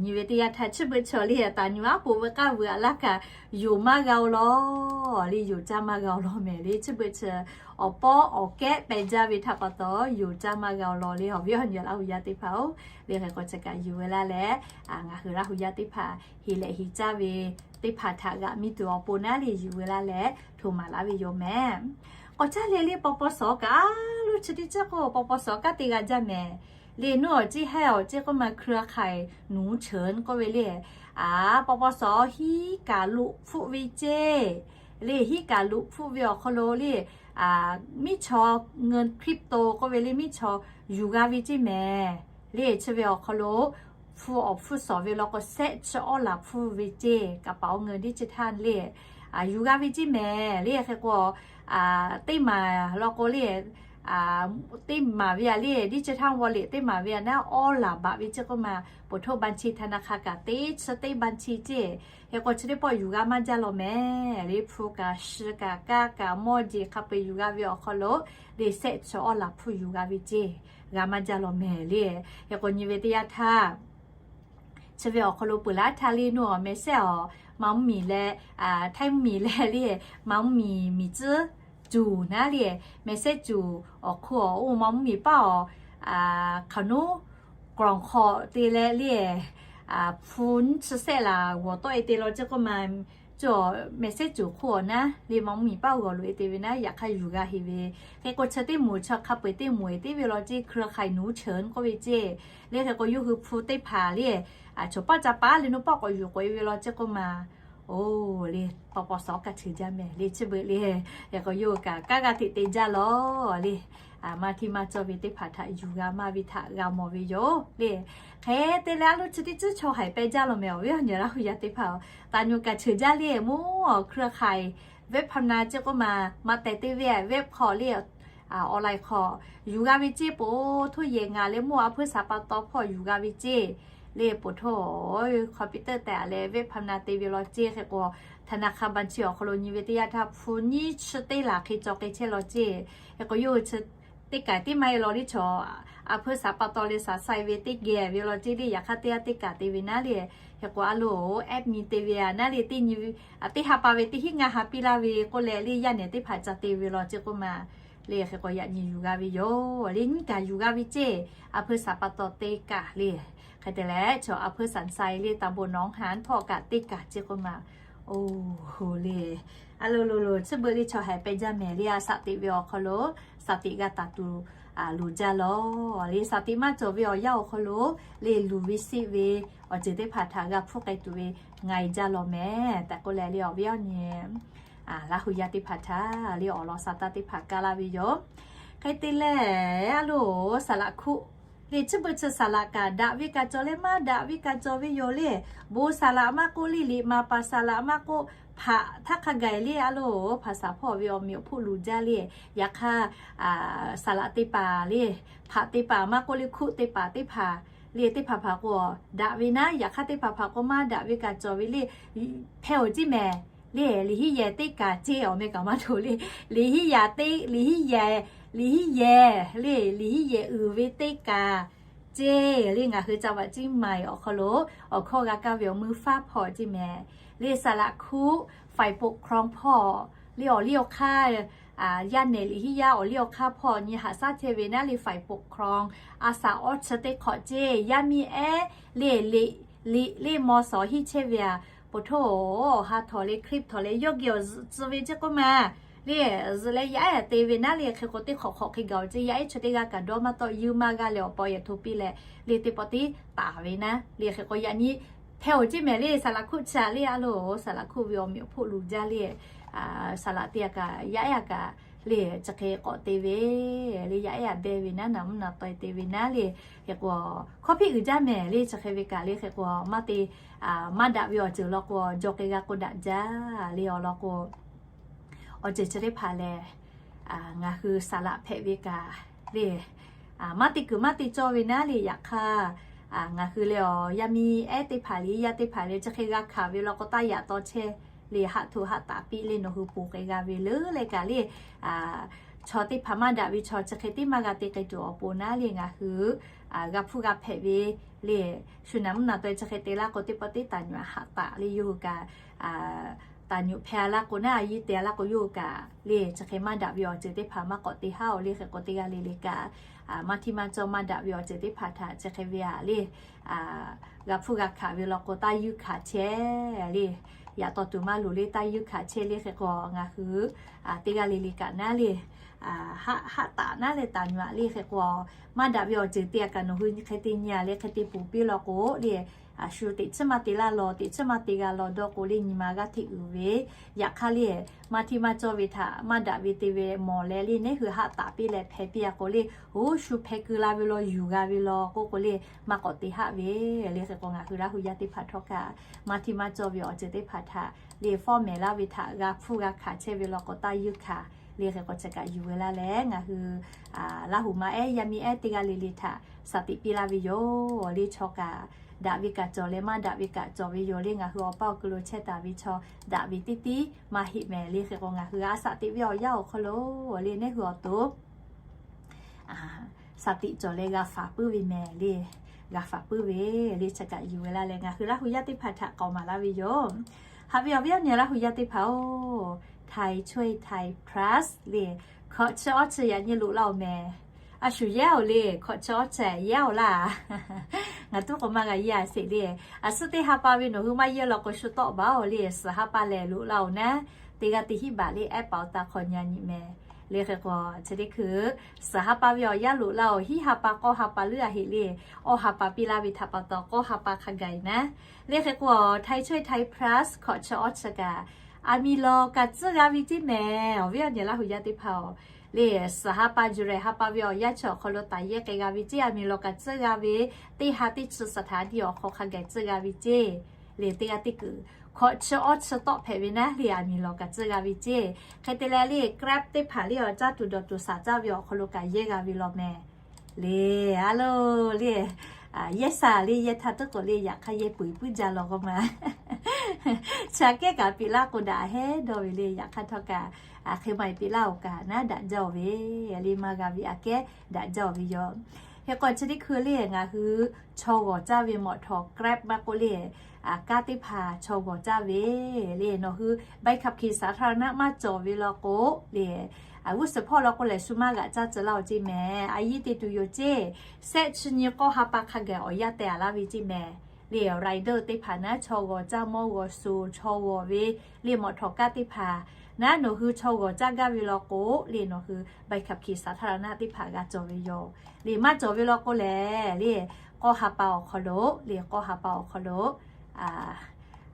nyi ve teˇ yanˇ htaˇ chi beuꞈ chaw le, taˍ nyuꞈ aˉ poꞈ veuꞈ k'aˇ vuiˬ a laˇ kaꞈ, yonˍ maˇ g'a-o law le, yonˍ caˇ maˇ g'a-o law mehˍ le. Chi beuꞈ chi awˬ pawˇ awˬ kehˉ pehꞈ jaˇ ve htaꞈ pa taw, yonˍ caˇ maˇ g'a-o law le. Awˬ viˉ awˬ nyi Laˇ hu yaˇ teˇ hpaˍ-oˬ le, hk'e k'o chi kaꞈ yuˬ ve laˇ leh, ngaˬ hui Laˇ hu yaˇ teˇ hpaˍ heˍ lehꞈ heˍ caˇ ve teˇ hpaˍ htaꞈ g'aꞈ miˇ tuˬ awˬ pon naˉ le yuˬ ve laˇ leh hto maˍ laˇ ve yoˬ mehˍ. K'awꞈ caˇ le le paw paw shawˍ kaꞈ, a loˉ chi teˇ ceuˬ k'o paw paw shawˍ kanˉ te g'a jaˇ mehˍ le. Nawˬ awˬ ceˇ haiˉ awˬ ceˇ k'oˆ ma เครือข่ายหนูเฉิน k'oˆ ve le, a, paw paw shawˍ hiˉ kaꞈ loꞈ hpfuhˆ ve ceˇ le. Hiˉ kaꞈ loꞈ hpfuhˆ ve awˬ hk'aw lo le, miˉ chaw เงินคริปโต k'oˆ ve le, miˉ chaw yuˬ g'a ve ceˇ mehˍ le. Chi ve awˬ hk'aw lo hpu awˬ hpfuhˇ shawˍ ve law k'o, shehˆ chi awˉ laˬ hpfuhˇ ve ceˇ, kaˍ paˍ awˬ เงินดิจิทัล le, yuˬ g'a ve ceˇ mehˍ le. Hk'e k'o, teˇ maˍ law k'o le, teˇ maˍ ve a le, ดิจิทัลวอลเล็ต teˇ maˍ ve a naˉ awˉ laˬ baꞈ ve ceˇ k'oˆ ma, ปลดหนี้ บัญชีธนาคาร kaꞈ teˇ chi teˇ บัญชี ceˇ. Hk'e k'o chi teˇ pawˆ yuˬ g'a maˇ jaˇ law mehˍ le. Hpu kaꞈ shi kaꞈ kaˇ kaꞈ mawˇ jeˬ hk'a peu-eˬ yuˬ g'a ve awˬ hk'aw lo le, shehˆ chi awˉ laˬ hpfuhˇ yuˬ g'a ve ceˇ, g'a maˇ jaˇ law mehˍ le. Hk'e k'o nyi ve teˇ yanˇ htaˇ, chi ve awˬ hk'aw lo peuˬ laˇ htaˇ le, nawˬ awˬ mehˍ shehˆ awˬ, ma mvuhˇ miˬ leh, Htaiˇ mvuhˇ miˬ leh le, ma mvuhˇ miˬ miˬ tcuhˉ cuˬ naˉ le, mehˍ shehˆ cuˬ awˬ hk'oˆ awˬ, oˇ ma mvuhˇ miˬ paˇ awˬ, hk'aˬ nuˉ กล่อง hk'aw te leh le, hpu nyiˇ chi shehˆ laˬ g'awˬ tawˆ e te law ceˇ k'oˆ ma, cawˬ mehˍ shehˆ cuˬ hk'oˆ awˬ naˉ le, ma mvuhˇ miˬ paˇ g'awˬ loꞈ e te ve naˉ, yaꞈ hk'aˇ yuˬ g'a heˍ ve. Hk'e k'o chi teˇ moˍ chi hk'a peu-eˬ teˇ moˍ e teˇ ve law ceˇ, เครือข่ายหนูเฉิน k'oˆ ve ceˇ le. Hk'e k'o yawˇ hui hpu teˇ hpaˍ le, chaw paˇ ca paˉ le, nawˬ paˇ k'awꞈ yuˬ k'oꞈ e ve law ceˇ k'oˆ ma, oˬ le, paw paw shawˍ kaꞈ cheuˬ jaˇ mehˍ le. Chi beuꞈ le, hk'e k'o yawˇ kaꞈ kanˉ g'a teꞈ te jaˇ law le. Maˇ hteˇ maˇ cawˇ ve teˇ hpaˍ htaꞈ yuˬ g'a maˇ ve htaꞈ g'a mawˬ ve yoˬ le. Hk'e te leh a loˉ chi teˇ ceuˬ chaw haiˬ pehˬ jaˇ law mehˍ, awˬ viˉ awˬ nyi Laˇ hu yaˇ teˇ hpaˍ-oˬ. Taˍ nyuꞈ kaꞈ cheuˬ jaˇ le, mvuhˇ awˬ เครือข่ายเว็บพนัน ceˇ k'oˆ ma, maꞈ tehˬ te ve web hk'aw le, online hk'aw yuˬ g'a ve ceˇ. Poˬ htoˇ yehˬ ngaˬ leh mawˇ a hpeuˇ saˍ pa taw hpawˇ yuˬ g'a ve ceˇ. Le poˬ htoˇ computer tehꞈ leh webcam na te ve law ceˇ. Hk'e k'o, ธนาคาร บัญชี awˬ hk'aw lo nyi ve teˇ yanˇ htaˇ hpu nyiˇ chi teˇ laˬ hk'e caw k'ai chehˇ law ceˇ. Hk'e k'o, yawˇ hui chi teˇ kaˬ tiˉ maˇ heˆ law liˇ chaw, a hpeuˇ saˍ pa taw leh saˍ sai ve teˇ geh ve law ceˇ le. Yaꞈ hk'aˇ teˇ g'aˇ teˇ kaˬ te ve naˉ le, hk'e k'o a loˍ app nyi te ve a naˉ le, teˇ nyi ve, teˇ ha pa ve teˇ hinˉ ngaˇ ha piˇ laˇ ve k'oˆ leh le, yaˇ nehˬ teˇ hpaˍ ca te ve law ceˇ k'oˆ ma. Le hk'e k'o yaꞈ nyi yuˬ g'a ve yoˬ. Le nyiˇ kaˬ yuˬ g'a ve ceˇ. A hpeuˇ saˍ pa taw teˇ kaˬ le. Hk'e te leh chaw a hpeuˇ saˍ sai le ตำบลหนองหาน hpawˇ kaꞈ teˇ kaˬ ceˇ k'oˆ ma. Oˬ, le, a loˍ loˍ loˍ, chi beuꞈ le chaw haiˬ peh jaˇ mehˍ le. A saˍ teꞈ ve awˬ hk'aw lo saˍ teꞈ g'a taˍ tuˬ loˍ jaˇ law. Le saˍ teꞈ maˇ cawˬ ve awˬ yanˇ awˬ hk'aw lo le luˬ ve siˆ ve awˬ ceuˬ teˇ hpaˍ htaꞈ g'a hpfuhˇ k'ai tuˬ ve nga e jaˇ law mehˍ tehꞈ k'oˆ leh le, awˬ viˉ awˬ nyi Laˇ hu yaˇ teˇ hpaˍ htaꞈ le awˬ lawn saˍ taˇ teˇ hpaˍ kaˇ laˇ ve yoˬ. Hk'e te leh a loˍ saˍ laꞈ hkuˆ le, chi beuꞈ chi saˍ laꞈ kaꞈ daꞈ ve kaꞈ cawˬ leh maˇ daꞈ ve kaꞈ cawˬ ve yoˬ le. Bon saˍ laꞈ maˇ k'oˆ le, liꞈ maˍ paˍ saˍ laꞈ maˇ k'oˆ, hpaꞈ htaˇ hk'a gaˬ le a loˍ hpaˍ saˍ hpawˇ ve awˬ meꞈ awˬ hpoˆ luˬ jaˇ le. Yaꞈ hk'aˇ saˍ laꞈ teˇ hpaˍ le, hpaꞈ teˇ hpaˍ maˇ k'oˆ le, hkuˆ teˇ hpaˍ teˇ hpaˍ le, teˇ hpaˍ hpaˍ k'o daꞈ ve naˉ, yaꞈ hk'aˇ teˇ hpaˍ hpaˍ k'o maˇ daꞈ ve kaꞈ cawˬ ve le. Hpehˇ oˬ ceˇ mehˍ le. Liꞈ hiˉ yehˬ teˇ kaˬ ceˇ awˬ meh kaꞈ maˇ htoꞈ le. Liꞈ hiˉ yaꞈ teˇ, liꞈ hiˉ yehˬ, liꞈ hiˉ yehˬ le, liꞈ hiˉ yehˬ uiˍ ve teˇ kaˬ ceˇ le. Ngaˬ hui จังหวัดเชียงใหม่ awˬ hk'aw lo awˬ hkawˇ g'a kaˇ ve awˬ meuˇ faˉ hpawˇ ceˇ mehˍ le. Saˍ laꞈ hkuˆ ฝ่ายปกครอง hpawˇ le, awˬ liˇ awˬ hk'aˇ yaˇ nehˬ liꞈ hiˉ yaˇ awˬ liˇ awˬ hk'aˇ hpawˇ nyi haꞈ shaˉ chehˇ ve naˉ le, ฝ่ายปกครอง a saˍ awˇ chi teˇ hk'awꞈ ceˇ. Yaˇ miˇ ehˉ le, liꞈ, liꞈ le ม.สอง hiˆ chehˇ ve a, poˬ htoˇ awˬ ha htawnˍ leh คลิป htawnˍ leh yawˇ geh awˬ zuhꞈ tcuh ve ceˇ k'oˆ ma le. Zuhꞈ leh yaˇ ehˉ te ve naˉ le. Hk'e k'o teˇ hk'awꞈ hk'awꞈ hk'e gaˬ oˬ ceˇ, yaˇ ehˉ chi teˇ g'aˇ kaꞈ dawˇ maˇ tawˆ, yeuˇ maˇ g'aˇ leh awˬ pa awˬ yehˬ hto piˇ leh le teˇ pawˆ tiˉ taˍ ve naˉ le. Hk'e k'o yaꞈ nyi hpehˇ oˬ ceˇ mehˍ le. Saˍ laꞈ hkuˆ chi a le a loˍ saˍ laꞈ hkuˆ ve awˬ meꞈ awˬ hpoˆ luˬ jaˇ le. Saˍ laꞈ teˇ g'aˇ kaꞈ yaˇ ehˉ a kaꞈ le chi hk'e k'awꞈ te ve le, yaˇ ehˉ a beh ve naˉ, naˬ mvuhˇ naˬ taweh te ve naˉ le. Hk'e k'o hkawˇ hpiˆ uiˍ jaˇ mehˍ le. Chi hk'e ve kaꞈ le hk'e k'o maˇ te, maˇ daꞈ ve awˬ ceuˬ law k'o jaw k'ai g'a k'oˆ daꞈ jaˇ le. Awˬ lawn k'o awˬ ceuˬ chi teˇ hpaˍ lehˬ ngaˬ hui saˍ laꞈ hpehꞈ ve kaꞈ le maˇ te kuiˬ maˇ te cawˇ ve naˉ le. Yaꞈ hk'aˇ ngaˬ hui leh awˬ yaˇ miˇ ehˉ teˇ hpaˍ le, yaˇ teˇ hpaˍ le chi hk'e g'a hkanˍ ve law k'o taˇ yaꞈ taw chehˇ le. Haꞈ htoꞈ haꞈ taˍ piˇ le, nawˬ hui ponˬ k'ai g'a ve le leh kaꞈ le chaw teˇ hpaˍ maˇ daꞈ ve chaw chi hk'e tiˉ maˇ g'a te k'ai tuˬ awˬ pon naˉ le ngaˬ hui g'a hpfuhˇ g'a hpehꞈ ve le. Shu naˬ mvuhˇ naˬ taweh chi hk'e te laˇ k'o teˇ pawˆ teˇ taˍ nyuꞈ haꞈ taˍ le. Yawˇ hui kaꞈ taˍ nyuꞈ hpehˇ a laˇ k'o naˉ, a yiˇ te a laˇ k'o yawˇ hui kaꞈ le chi hk'e maˇ daꞈ ve awˬ ceuˬ teˇ hpaˍ maˇ k'awꞈ te haˉ oˬ le. Hk'e k'o teˇ g'aˇ le le kaꞈ maˇ htiˇ maˇ cawˇ maˇ daꞈ ve awˬ ceuˬ teˇ hpaˍ htaꞈ chi hk'e ve a le g'a hpfuhˇ g'a hkanˍ ve law k'o taˇ yuˇ hkanˍ chehˇ le. Yaꞈ taw tuˬ maˇ loˍ le, taˇ yuˇ hkanˍ chehˇ le. Hk'e k'o ngaˬ hui teˇ g'aˇ le le kaꞈ naˉ le haꞈ, haꞈ taˍ naˉ leh taˍ nyuꞈ a le. Hk'e k'o maˇ daꞈ ve awˬ ceuˬ te a kaꞈ nawˬ hui hk'e te nyi a leh hk'e te ponˬ piˇ law k'o le, shu teꞈ chiˉ maˇ te laˇ law, teꞈ chiˉ maˇ te g'a law dawˇ k'o le nyi ma g'aˇ hteꞈ uiˍ ve. Yaꞈ hk'aˇ le maˇ htiˇ maˇ cawˇ ve htaꞈ maˇ daꞈ ve te ve mawˬ leh le, neˉ hui haꞈ taˍ piˇ leh hpeh piˇ a k'o le, oˇ shu hpeh keu la ve law yuˬ g'a ve law k'oˆ k'o le maˇ k'awꞈ te haˆ ve le. Hk'e k'o ngaˬ hui Laˇ hu yaˇ teˇ hpaˍ htawˇ kaꞈ maˇ htiˇ maˇ cawˇ ve awˬ ceuˬ teˇ hpaˍ htaꞈ le fawˉ mehˍ laˇ ve htaꞈ g'a hpfuhˇ g'a hkanˍ chehˇ ve law k'o taˇ yuˇ hkanˍ le. Hk'e k'o chi kaꞈ yuˬ ve laˇ leh ngaˬ hui Laˇ hu ma ehˉ yaˇ miˇ ehˉ teˇ g'aˇ le le htaꞈ saˍ tiꞈ piˇ laˇ ve yoˬ le. Chaw kaꞈ daꞈ ve kaꞈ cawˬ leh maˇ daꞈ ve kaꞈ cawˬ ve yoˬ le. Ngaˬ hui awˬ paˇ awˬ ku lo chehˇ taˍ ve chaw daꞈ ve teˇ tiˉ maˇ heˆ mehˍ le. Hk'e k'o ngaˬ hui a saˍ teꞈ ve awˬ yanˇ awˬ hk'aw lo le neˉ hui awˬ to saˍ tiꞈ cawˬ leh g'a faˍ puiˉ ve mehˍ le. G'a faˍ puiˉ ve le. Chi kaꞈ yuˬ ve laˇ leh ngaˬ hui Laˇ hu yaˇ teˇ hpaˍ htaꞈ k'awꞈ maˍ laˇ ve yoˬ. Haꞈ ve awˬ viˉ awˬ nyi Laˇ hu yaˇ teˇ hpaˍ oˬ, Thai Choi Thai Plus le hkawꞈ chi awˇ chi yaꞈ nyi loꞈ la oˬ mehˍ. A shu yehˇ oˬ le, hkawꞈ chi awˇ chi yehˇ oˬ laˇ. Ngaˬ tuˉ k'o maˇ g'a yehˇ a sheˍ le. A suhˉ teˇ ha pa ve nawˬ hui maˇ yehˇ law k'o shu tawˆ baˬ oˬ le. Suhˍ ha pa lehˬ loꞈ la oˬ naˉ, teˇ g'aˇ teˇ hiˆ baˬ le ehˉ paˍ awˬ taˍ hk'awꞈ nyi a nyi mehˍ le. Hk'e k'o chi teˇ hkui suhˍ ha pa ve awˬ yanˇ loꞈ la oˬ, hiˉ ha pa k'awˇ ha pa leuˉ a heˆ le. Awˇ ha pa piˇ laˇ ve htaꞈ pa taw k'awˇ ha pa hk'a gaˬ naˉ le. Hk'e k'o Thai Choi Thai Plus hkawꞈ chi awˇ chi kaꞈ a miˬ lawˬ kaꞈ tcuhˉ g'a ve ceˇ mehˍ. Awˬ viˉ awˬ nyi Laˇ hu yaˇ teˇ hpaˍ oˬ le, suhˍ ha pa July ha pa ve awˬ yanˇ chi awˬ hk'aw lo taˍ yehˇ k'ai g'a ve ceˇ. A miˬ lawˬ kaꞈ tcuhˉ g'a ve teˇ ha teˇ chi สถานี awˬ hk'aw hk'a gaˬ tcuhˉ g'a ve ceˇ le. Teˇ g'aˇ teˇ kuiˬ hkawꞈ chi awˇ chi tawˆ hpehꞈ ve naˉ le, aˬ miˍ lawˬ kaꞈ tcuh g'a ve ceˇ. Hk'e te leh le Grab teˇ hpaˍ le awˬ caˇ tuˬ dawˬ tuˬ shaˍ caˇ ve awˬ hk'aw lo kaꞈ yehˇ g'a ve law mehˍ le. A lo le, yehˇ shaˍ le yehˇ htaˇ tuˉ k'o le, yaꞈ hk'aˇ yehˇ peuˬ puiˉ jaˇ law k'o ma. Chi aꞈ kehˉ kaꞈ piˇ laˇ k'o daꞈ hehˉ dawˇ ve le. Yaꞈ hk'aˇ htawˇ kaꞈ, hk'e maˇ piˇ laˇ oˬ kaꞈ naˉ daꞈ jaˇ oˬ ve le. Maˇ g'a ve aꞈ kehˉ daꞈ jaˇ oˬ ve yoˬ. Hk'e k'o chi teˇ hkui le ngaˬ hui chaw g'awˬ caˇ ve mawˬ htawˍ Grab maˇ k'oˆ le, kaˇ teˇ hpaˍ chaw g'awˬ caˇ ve le. Nawˬ hui ใบขับขี่สาธารณะ maˇ cawˬ ve law k'o le, g'uˇ suhˍ hpawˇ law k'o lehˬ shu maˇ g'aꞈ caˇ tcuh laˇ oˬ ceˇ mehˍ. A yiˇ te tuˬ yoˬ ceˇ. Sehˆ chi nyi k'awˇ ha pa hk'a gaˬ awˬ yanˇ teh a laˇ ve ceˇ mehˍ. Le rider teˇ hpaˍ naˉ chaw g'awˬ caˇ mawˇ g'awˬ suˍ chaw g'awˬ ve le mawˬ htawˍ kaˇ teˇ hpaˍ naˉ nawˬ hui chaw g'awˬ caˇ gaˇ ve law k'o le, nawˬ hui ใบขับขี่สาธารณะ teˇ hpaˍ g'a cawˬ ve yoˬ. Le maˇ cawˬ ve law k'o lehˬ le, k'awˇ ha pa awˬ hk'aw lo le, k'awˇ ha pa awˬ hk'aw lo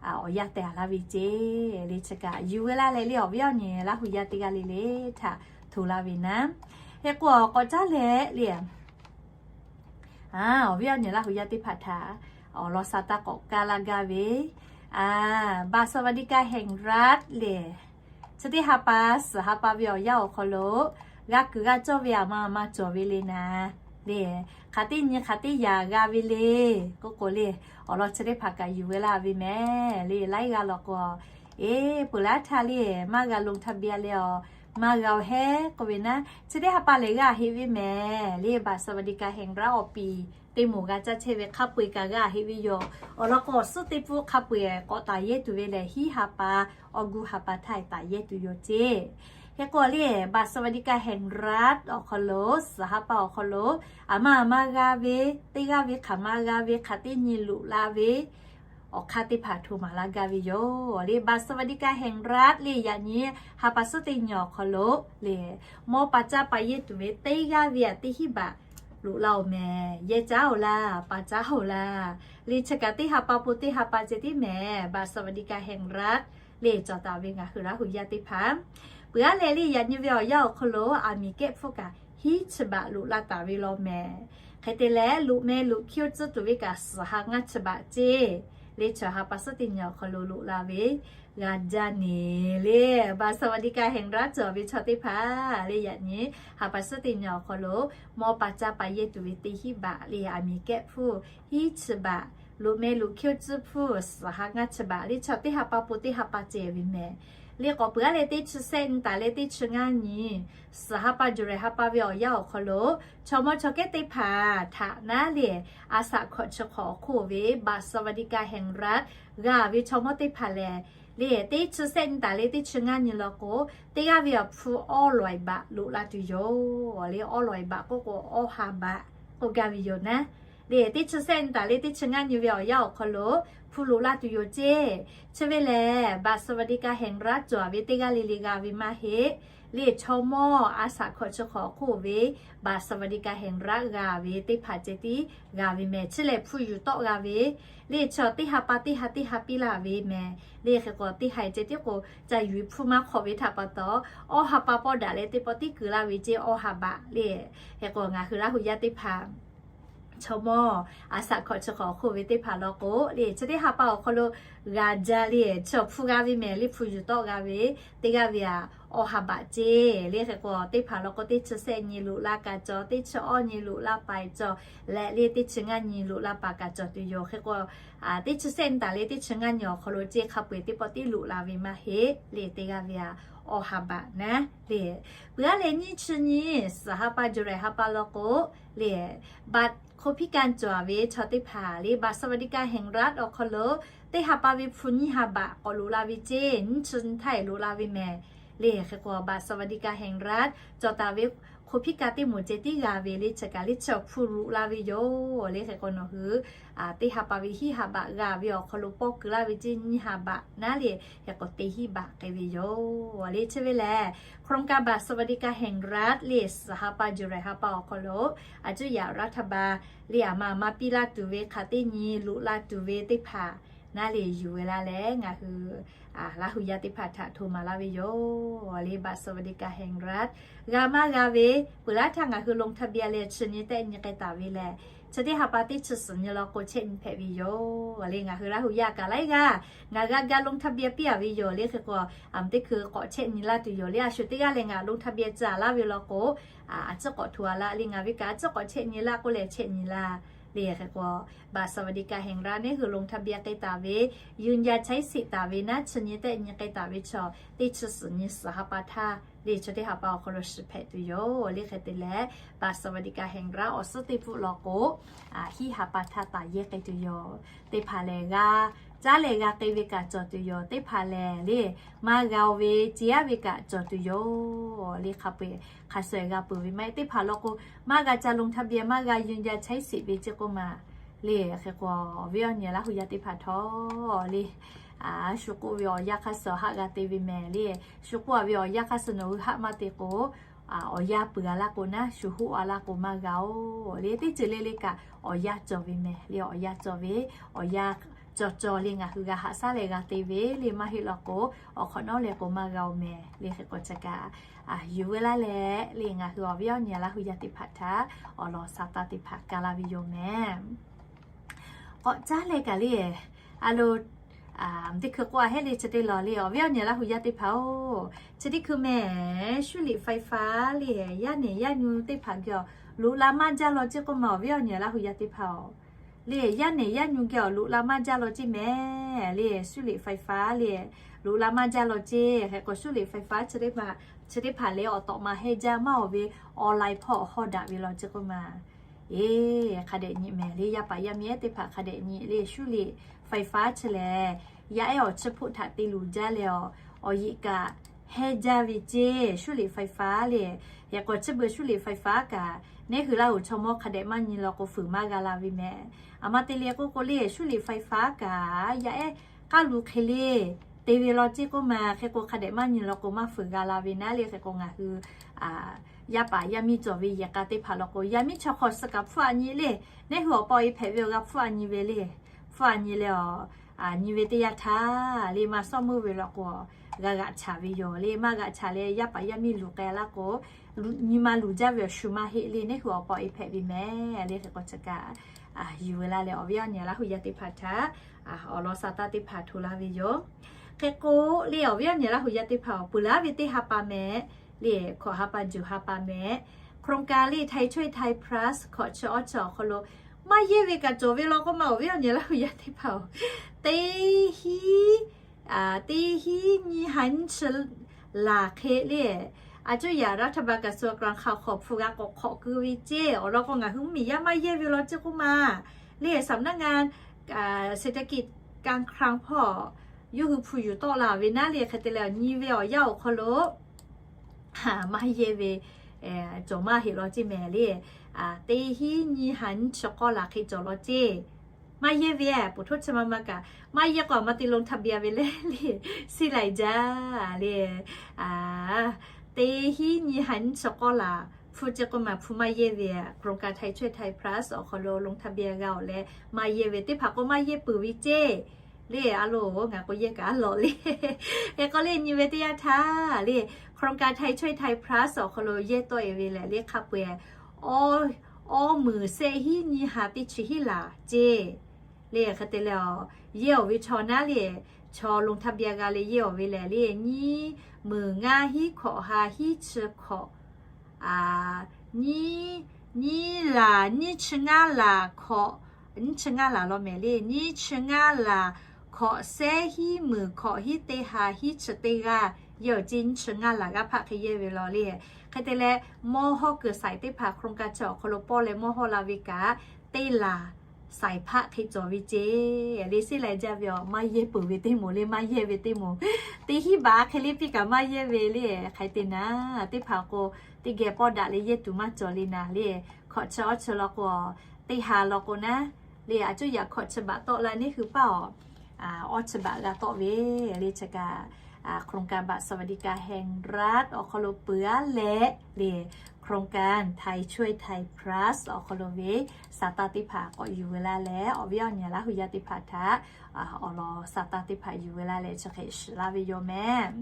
awˬ yanˇ teh a laˇ ve ceˇ. Le chi kaꞈ yuˬ ve laˇ leh le awˬ viˉ awˬ nyi Laˇ hu yaˇ teˇ g'aˇ le le htaꞈ hto laˇ ve naˉ. Hk'e k'o k'awꞈ caˉ leh le awˬ viˉ awˬ nyi Laˇ hu yaˇ teˇ hpaˍ htaꞈ awˬ lawn sha taˇ k'awꞈ kaˇ laˇ gaˇ ve บัตรสวัสดิการแห่งรัฐ le, chi teˇ ha pa suhˍ ha pa ve awˬ yanˇ awˬ hk'aw lo g'a kuiˬ g'a cawˇ ve aˬ ma maˇ cawˬ ve le naˉ le, hk'aˬ teˇ nyi hk'aˬ teˇ yaꞈ g'a ve le. K'oˆ k'o le, awˬ lawn chi teˇ hpaˍ kaꞈ yuˬ ve laˇ ve mehˍ le. Laiˉ g'aˇ law k'o, eˬ, peuˬ laˇ htaˇ le maˇ g'a ลงทะเบียน le aˬ, maˇ g'a oˬ hehˉ k'oˆ ve naˉ, chi teˇ ha pa lehˬ g'a heˆ ve mehˍ le. บัตรสวัสดิการแห่งรัฐ awˬ piˍ teˇ moˍ g'a caˇ chehˇ ve hk'a peu-eˬ kaꞈ g'a heˆ ve yoˬ. Awˬ lawn k'o awˬ suhˉ teˇ pfuhˇ hk'a peu-eˬ k'awꞈ taˍ yehˇ tuˬ ve lehˬ, hiˉ ha pa, August ha pa htaˇ taˍ yehˇ tuˬ yoˬ ceˇ. Hk'e k'o le, บัตรสวัสดิการแห่งรัฐ awˬ hk'aw lo, suhˍ ha pa awˬ hk'aw lo, aˬ ma aˬ ma g'a ve, teˇ g'aˇ ve hk'aˬ ma g'a ve, hk'aˬ teˇ nyi loꞈ la ve awˬ hk'aˇ teˇ hpaˍ hto maˍ laˇ gaˇ ve yoˬ le. บัตรสวัสดิการแห่งรัฐ le yaꞈ nyi ha pa suhˉ teˇ nyi awˬ hk'aw lo le, mawˇ pa caˇ pa yehˇ tuˬ ve teˇ g'aˇ ve aꞈ teˇ hinˉ baꞈ loꞈ la oˬ mehˍ. Yehˇ caˉ oˬ laˇ, pa caˉ oˬ laˇ. Le chi kaꞈ teˇ ha pa pon teˇ ha pa ceh tiˉ mehˍ. บัตรสวัสดิการแห่งรัฐ le cawˬ taˍ ve ngaˬ hui Laˇ hu yaˇ teˇ hpaˍ, peuˬ aˉ leh le yaꞈ nyi ve awˬ yanˇ awˬ hk'aw lo aˬ miˍ kehˉ hpfuhˇ kaꞈ hiˉ chi baꞈ loꞈ la taˍ ve law mehˍ. Hk'e te leh loꞈ meh loꞈ hkiˇ oˇ tcuhˉ tuˬ ve kaꞈ suhˍ ha ngaˇ chi baꞈ ceˇ. Le chi ha pa suhˉ teˇ nyi awˬ hk'aw lo loꞈ la ve g'a jaˇ neˬ le. บัตรสวัสดิการแห่งรัฐ cawˬ ve chaw teˇ hpaˍ le yaꞈ nyi ha pa suhˉ teˇ nyi awˬ hk'aw lo mawˇ pa caˇ pa yehˇ tuˬ ve teˇ hinˉ baꞈ le, aˬ miˍ kehˉ hpfuhˇ hiˉ chi baꞈ, loꞈ meh loꞈ hkiˇ oˇ tcuhˉ hpfuhˇ suhˍ ha ngaˇ chi baꞈ le, chaw teˇ ha pa pon teˇ ha pa ceh ve mehˍ. Le k'awꞈ peuˬ aˉ leh teˇ chi sehˆ nyi taˍ leh teˇ chi ngaˇ nyi, suhˍ ha pa July ha pa ve awˬ yanˇ awˬ hk'aw lo chaw mawˇ chaw kehˉ teˇ hpaˍ htaꞈ naˉ le, a shaꞈ hkawꞈ chi hk'awꞈ awˬ hk'oˆ ve บัตรสวัสดิการแห่งรัฐ g'a ve chaw mawˇ teˇ hpaˍ lehˬ, le teˇ chi sehˆ nyi taˍ leh teˇ chi ngaˇ nyi law k'o, teˇ g'aˇ ve awˬ hpu awˇ lawˬ-e baꞈ loꞈ la tuˬ yoˬ le. Awˇ lawˬ-e baꞈ k'oˆ k'o awˇ ha baꞈ k'oˆ gaˇ ve yoˬ naˉ. Le teˇ chi sehˆ nyi taˍ leh teˇ chi ngaˇ nyi ve awˬ yanˇ awˬ hk'aw lo hpu loꞈ la tuˬ yoˬ ceˇ. Chi ve lehˬ บัตรสวัสดิการแห่งรัฐ cawˬ ve teˇ g'aˇ le le g'a ve maˇ heˆ. Le chaw mawˇ a shaꞈ hkawꞈ chi hk'awꞈ awˬ hk'oˆ ve บัตรสวัสดิการแห่งรัฐ g'a ve teˇ hpaˍ ceh tiˉ g'a ve mehˍ. Chi lehˬ hpu yuˬ tawˆ g'a ve le, chaw teˇ ha pa teˇ ha teˇ ha piˇ laˇ ve mehˍ. Le hk'e k'o teˇ ha ceh tiˉ k'o ca yuˬ hpu maˇ hk'awꞈ ve htaꞈ pa taw, awˇ ha pa pawˇ daꞈ leh teˇ pawˆ tiˉ keu laˇ ve ceˇ, awˇ ha baꞈ le. Hk'e k'o ngaˬ hui Laˇ hu yaˇ teˇ hpaˍ chaw mawˇ a shaꞈ hkawꞈ chi hk'awꞈ awˬ hk'oˆ ve teˇ hpaˍ law k'o le, chi teˇ ha pa awˬ hk'aw lo g'a jaˇ le, chaw hpu g'a ve mehˍ le, hpu yuˬ tawˆ g'a ve teˇ g'aˇ ve aꞈ awˇ ha baꞈ ceˇ le. Hk'e k'o teˇ hpaˍ law k'o teˇ chi sehˆ nyi loꞈ la kaꞈ cawˬ, teˇ chi awˇ nyi loꞈ la paˍ cawˬ leh le, teˇ chi ngaˇ nyi loꞈ la paˍ kaꞈ cawˬ tuˬ yoˬ. Hk'e k'o teˇ chi sehˆ nyi taˍ leh teˇ chi ngaˇ nyi awˬ hk'aw lo ceˇ, hk'a peu-eˬ teˇ pawˆ tiˉ loꞈ la ve maˇ heˆ le, teˇ g'aˇ ve aꞈ awˇ ha baꞈ naˉ le. Peuˬ aˉ leh nyiˇ chi nyi suhˍ ha pa July ha pa law k'o le, บัตรคนพิการ cawˬ ve chaw teˇ hpaˍ le บัตรสวัสดิการแห่งรัฐ awˬ hk'aw lo teˇ ha pa ve hpu nyiˇ ha baꞈ k'awꞈ loꞈ la ve ceˇ, nyiˇ chi nyi htaˇ loꞈ la ve mehˍ. Le hk'e k'o บัตรสวัสดิการแห่งรัฐ cawˬ taˍ ve คนพิการ teˇ moˍ ceh tiˉ g'a ve le, chi kaꞈ le chi awˬ hpu loꞈ la ve yoˬ le. Hk'e k'o nawˬ hui teˇ ha pa ve hiˉ ha baꞈ g'a ve awˬ hk'aw lo pawˇ keu laˇ ve ceˇ, nyiˇ ha baꞈ naˉ le, hk'e k'o teˇ hinˉ baꞈ k'ai ve yoˬ le. Chi ve lehˬ โครงการบัตรสวัสดิการแห่งรัฐ le suhˍ ha pa July ha pa awˬ hk'aw lo a cuˇ yaꞈ รัฐบาล le aˬ ma aˬ ma piˇ laˇ tuˬ ve hk'aˬ teˇ nyi loꞈ la tuˬ ve teˇ hpaˍ Naˉ le yuˬ ve laˇ leh ngaˬ hui Laˇ hu yaˇ teˇ hpaˍ htaꞈ hto maˍ laˇ ve yoˬ le. บัตรสวัสดิการแห่งรัฐ g'a maˇ g'a ve peuˬ laˇ htaˇ ngaˬ hui ลงทะเบียน leh chi nyi tehˆ nyi k'ai taˍ ve lehˬ, chi teˇ ha pa teˇ chi suhˍ nyi law k'o chehˇ nyi hpehꞈ ve yoˬ le. Ngaˬ hui Laˇ hu yaˇ kaꞈ laiˉ g'aˇ ngaˬ g'a ga ลงทะเบียน piˇ a ve yoˬ le. Hk'e k'o, a, teˇ hkui k'awꞈ chehˇ nyi laˇ tuˬ yoˬ le. A shu teˇ g'aˇ leh ngaˬ ลงทะเบียน ca laˇ ve law k'o, a, a ciˉ k'awꞈ hto a laˇ le. Ngaˬ ve kaꞈ a ciˉ k'awꞈ chehˇ nyi laˇ k'oˆ leh chehˇ nyi laˇ le. Hk'e k'o, บัตรสวัสดิการแห่งรัฐ neˉ hui ลงทะเบียน k'ai taˍ ve, ยืนยันใช้สิทธิ์ taˍ ve naˉ, chi nyi tehˆ nyi k'ai taˍ ve chaw teˇ chi suhˍ nyi suhˍ ha pa htaˇ le, chi teˇ ha pa awˬ hk'aw lo shiˍ hpehꞈ tuˬ yoˬ le. Hk'e te leh บัตรสวัสดิการแห่งรัฐ awˬ suhˉ teˇ pfuhˆ law k'o, a, hiˉ ha pa htaˇ taˍ yehˇ k'ai tuˬ yoˬ. Teˇ hpaˍ lehˬ g'a, caˉ leh g'a k'ai ve kaꞈ cawˬ tuˬ yoˬ. Teˇ hpaˍ lehˬ le, maˇ g'a ve ceˇ aˉ ve kaꞈ cawˬ tuˬ yoˬ le. Hk'a peu-eˬ hk'a suh g'a peuˬ ve maˇ heˆ. Teˇ hpaˍ law k'o, maˇ g'a ca ลงทะเบียน, maˇ g'a ยืนยันใช้สิทธิ์ ve ceˇ k'oˆ ma le. Hk'e k'o, awˬ viˉ awˬ nyi Laˇ hu yaˇ teˇ hpaˍ htawˇ le, a, shu k'oˆ ve awˬ yanˇ hk'aˇ suh haˆ g'a te ve mehˍ le. Shu k'oˆ a ve awˬ yanˇ hk'aˇ suh nawˬ hui haˆ maˇ te k'o, a, awˬ yanˇ peuˬ a laˇ k'o naˉ, shu hoˆ a laˇ k'o maˇ g'a-oˬ le. Teˇ ceuˬ le le kaꞈ awˬ yanˇ cawˬ ve mehˍ le. Awˬ yanˇ cawˬ ve, awˬ yanˇ cawˬ cawˬ le ngaˬ hui g'a haꞈ shaˉ leh g'a te ve le. Maˇ heˆ law k'o, awˬ hk'awꞈ nawˉ leh k'o maˇ g'a-oˬ mehˍ le. Hk'e k'o chi kaꞈ, a, yuˬ ve laˇ leh le ngaˬ hui awˬ viˉ awˬ nyi Laˇ hu yaˇ teˇ hpaˍ htaꞈ awˬ lawn sa taˇ teˇ hpaˍ ka laˇ ve yoˬ mehˍ. K'awꞈ caˉ leh kaꞈ le, a lo, teˇ hkui k'oˆ a hehˉ le chi teˇ law le, awˬ viˉ awˬ nyi Laˇ hu yaˇ teˇ hpaˍ-oˬ, chi teˇ hkui mehˍ, 修理ไฟฟ้า le, yaˇ nehˬ yaˇ nyu teˇ hpaˍ geh awˬ loꞈ la maˇ jaˇ law ceˇ k'oˆ ma awˬ viˉ awˬ nyi Laˇ hu yaˇ teˇ hpaˍ-oˬ le. Yaˇ nehˬ yaˇ nyu geh awˬ loꞈ la maˇ jaˇ law ceˇ mehˍ le. 修理ไฟฟ้า le, loꞈ la maˇ jaˇ law ceˇ. Hk'e k'o 修理ไฟฟ้า chi teˇ hpaˍ lehˬ awˬ tawꞈ ma heh jaˇ maˇ awˬ ve online hpawˇ hawˇ daꞈ ve law ceˇ k'oˆ ma. Eˬ, hk'a dehꞈ nyi mehˍ le. Yaˇ paˍ yaˇ miˇ ehˉ teˇ hpaˍ hk'a dehꞈ nyi le. 修理ไฟฟ้า chi lehˬ, yaˇ ehˉ awˬ chiˇ hpoˆ htaꞈ te luˬ jaˇ leh awˬ, awˬ yeꞈ kaꞈ heh jaˇ ve ceˇ 修理ไฟฟ้า le. Hk'e k'o chi beuꞈ 修理ไฟฟ้า kaꞈ neˉ hui Laˇ huˍ chaw mawˇ hk'a dehꞈ maˇ nyi law k'o fuiˍ maˇ g'a la ve mehˍ. A ma te le k'oˆ k'o le, 修理ไฟฟ้า kaꞈ yaˇ ehˉ k'aˉ lu hk'e le te ve law ceˇ k'oˆ ma. Hk'e k'o hk'a dehꞈ maˇ nyi law k'o maˇ fuiˍ g'a la ve naˉ le. Hk'e k'o ngaˬ hui yaˇ paˍ yaˇ miˇ cawˬ ve yehˬ k'a teˇ hpaˍ law k'o, yaˇ miˇ chaw hk'aw suh kaꞈ hpfuhˇ a nyi le. Neˉ hui awˬ pa awˬ e hpehꞈ ve awˬ g'a hpfuhˇ a nyi ve le. Hpfuhˇ a nyi leh awˬ, nyi ve teˇ yanˇ htaˇ le maˇ sawˉ meuˇ ve law k'o, g'a g'aꞈ chaˍ ve yoˬ le. Maˇ g'aꞈ chaˍ leh yaˇ paˍ yaˇ miˇ luˬ k'ai laˇ k'o, nyi ma luˬ jaˇ ve awˬ shu maˇ heˆ le. Neˉ hui awˬ pa awˬ e hpehꞈ ve mehˍ le. Hk'e k'o chi kaꞈ yuˬ ve laˇ leh awˬ viˉ awˬ nyi Laˇ hu yaˇ teˇ hpaˍ htaꞈ awˬ lawn sa taˇ teˇ hpaˍ hto laˇ ve yoˬ. Hk'e k'o le awˬ viˉ awˬ nyi Laˇ hu yaˇ teˇ hpaˍ-oˬ, peuˬ laˇ ve teˇ ha pa mehˍ le, hkawꞈ ha pa juˬ ha pa mehˍ, โครงการ le ไทยช่วยไทย plus hkawꞈ chi awˇ chi awˬ hk'aw lo maˇ yehˇ ve kaꞈ cawˬ ve law k'oˆ ma awˬ viˉ awˬ nyi Laˇ hu yaˇ teˇ hpaˍ-oˬ, teˇ hiˉ teˇ hiˉ nyiˇ ha nyiˇ chi laˬ hk'e le, a cuˇ yaꞈ รัฐบาลกระทรวงการคลัง hk'aw hk'awꞈ hpu g'a k'awꞈ hk'awꞈ keu ve ceˇ. Awˬ lawn k'o ngaˬ hui mvuhˇmiˬ yaˇ maˇ yehˇ ve law ceˇ k'oˆ ma le, สำนักงานเศรษฐกิจการคลัง hpawˇ yawˇ hui hpu yuˬ tawˆ la ve naˉ le. Hk'e te leh nyi ve awˬ yanˇ awˬ hk'aw lo maˇ yehˇ ve cawˬ maˇ heˆ law ceˇ mehˍ le. Teˇ hiˉ nyiˇ ha nyiˇ chi k'awˇ laˬ hk'e cawˬ law ceˇ. Maˇ yehˇ ve, poˬ htoˇ chi ma ma kaꞈ maˇ yehˇ k'o a ma te ลงทะเบียน ve le le, เสียรายจ่าย le. Teˇ hiˉ nyiˇ ha nyiˇ chi k'awˇ laˬ hpu ceˇ k'oˆ ma hpu maˇ yehˇ ve, โครงการ ไทยช่วยไทย plus awˬ hk'aw lo ลงทะเบียน g'a-oˬ leh maˇ yehˇ ve teˇ hpaˍ k'o maˇ yehˇ peuˬ ve ceˇ le. A lo, ngaˬ k'o yehˇ kaꞈ a lawꞈ le. Hk'e k'o le nyi ve teˇ yanˇ htaˇ le, โครงการ ไทยช่วยไทย plus awˬ hk'aw lo yehˇ tawˆ e ve lehˬ le hk'a peu-eˬ awˇ muiˬ shehˆ hiˉ nyiˇ ha teˇ chi hiˉ laˬ ceˇ le. Hk'e te leh yehˇ awˬ ve chaw naˉ le, chaw ลงทะเบียน g'a leh yehˇ awˬ ve lehˬ le, nyiˇ muiˬ ngaˇ hiˉ hkawꞈ ha hiˉ chi hkawꞈ, nyiˇ, nyiˇ laˬ, nyiˇ chi ngaˇ laˬ hkawꞈ, nyiˇ chi ngaˇ laˬ law mehˍ le, nyiˇ chi ngaˇ laˬ hkawꞈ shehˆ hiˉ muiˬ hkawꞈ hiˉ teˇ ha hiˉ chi teˇ g'aˇ yehˇ awˬ ceˇ nyiˇ chi ngaˇ laˬ g'aˇ hpaˆ hk'e yehˇ ve law le. Hk'e te leh mawˇ hawˇ kuiˬ saiˍ teˇ hpaˍ โครงการ chi awˬ hk'aw lo pawˇ leh mawˇ hawˇ la ve kaꞈ teˇ laˬ saiˍ hpaˆ hk'e cawˬ ve ceˇ le. เสียรายจ่าย ve awˬ maˇ yehˇ peuˬ ve teˇ moˍ le, maˇ yehˇ ve teˇ moˍ, teˇ hiˉ baˬ hk'e le piˇ kaꞈ maˇ yehˇ ve le. Hk'e te naˉ teˇ hpaˍ k'o teˇ geh pawˇ daꞈ leh yehˇ tuˬ maˇ cawˬ le naˉ le. Hkawꞈ chi awˇ chi law k'o, teˇ ha law k'o naˉ le, a cuˇ yaꞈ hkawꞈ chi baꞈ tawˆ la neˉ hui paˇ awˬ, awˇ chi baꞈ g'a tawˆ ve le. Chi kaꞈ โครงการ บัตรสวัสดิการแห่งรัฐ awˬ hk'aw lo peuˬ a leh le, โครงการ ไทยช่วยไทย plus awˬ hk'aw lo ve สตางค์ teˇ hpaˍ k'awꞈ yuˬ ve laˇ leh, awˬ viˉ awˬ nyi Laˇ hu yaˇ teˇ hpaˍ htaꞈ awˬ lawn สตางค์ teˇ hpaˍ yuˬ ve laˇ leh chi hk'e shiˍ laˇ ve yoˬ mehˍ.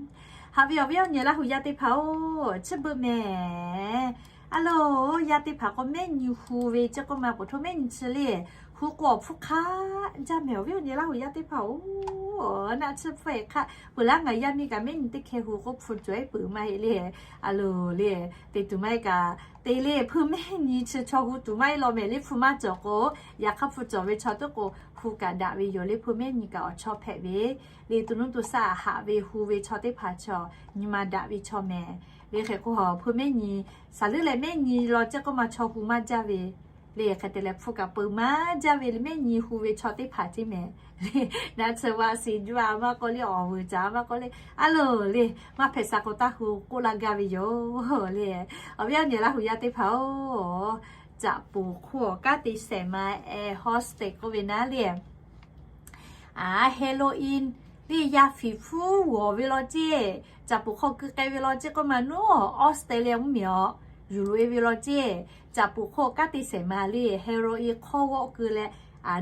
Haꞈ ve awˬ viˉ awˬ nyi Laˇ hu yaˇ teˇ hpaˍ-oˬ, chi beuꞈ mehˍ. A loˬ, yaˇ teˇ hpaˍ k'o mehˆ nyi hu ve ceˇ k'oˆ ma, poˬ htoˇ mehˆ nyi chi le, hu k'o awˬ hpfuhˇ hk'aˆ jaˇ mehˍ. Awˬ viˉ awˬ nyi Laˇ hu yaˇ teˇ hpaˍ-oˬ, naˆ tsuhˇ hpfuhˇ-e hk'aˆ peuˬ laˇ. Ngaˬ yaˇ miˇ kaꞈ mehˆ nyi teˇ hkeh hu k'oˆ hpu cawˬ-e peuˬ maˇ heˆ le. A loˬ le, te tuˬ maˇ heˆ kaꞈ, te le hpu mehˆ nyi chi chaw hu tuˬ maˇ heˆ law mehˍ. Le hpu maˇ cawˬ k'o, yaꞈ hk'aˇ hpu cawˬ ve chaw teˇ k'o hu kaꞈ daꞈ ve yoˬ. Le hpu mehˆ nyi kaꞈ awˬ chawˇ hpehꞈ ve, le tuˬ nuˇ tuˬ saˇ haꞈ ve hu ve chaw teˇ hpaˍ chaw nyi ma daꞈ ve chaw mehˍ. Le hk'e k'o, hpu mehˆ nyi, saˍ leuˉ leh mehˆ nyi law ceˇ k'oˆ ma chaw hu maˇ jaˇ ve, le hk'e te leh hpu kaꞈ peuˬ maˇ jaˇ ve le, mehˆ nyi hu ve chaw teˇ hpaˍ ceˇ mehˍ. Naˆ tsuhˇ vaꞈ siˍ juˇ a maˇ k'oˆ le, awˬ vuiˬ caˍ a maˇ k'oˆ le, a loˬ le, maˇ hpehꞈ sha k'o taˇ hu k'oˆ laˇ gaˇ ve yoˬ le. Awˬ viˉ awˬ nyi Laˇ hu yaˇ teˇ hpaˍ-oˬ, caꞈ poˍ hk'oˆ awˬ kanˉ te shehˍ ma, air hostess k'oˆ ve naˉ le, heroin le yaˇ fiˍ hpfuhˇ g'awˬ ve law ceˇ, caꞈ poˍ hk'aw keu k'ai ve law ceˇ k'oˆ ma, nuˇ Australia mvuhˇmiˬ awˬ yuˬ loꞈ-e ve law ceˇ. Caꞈ poˍ hk'oˆ kanˉ te shehˍ ma le heroin hk'awˇ g'awˆ keu leh,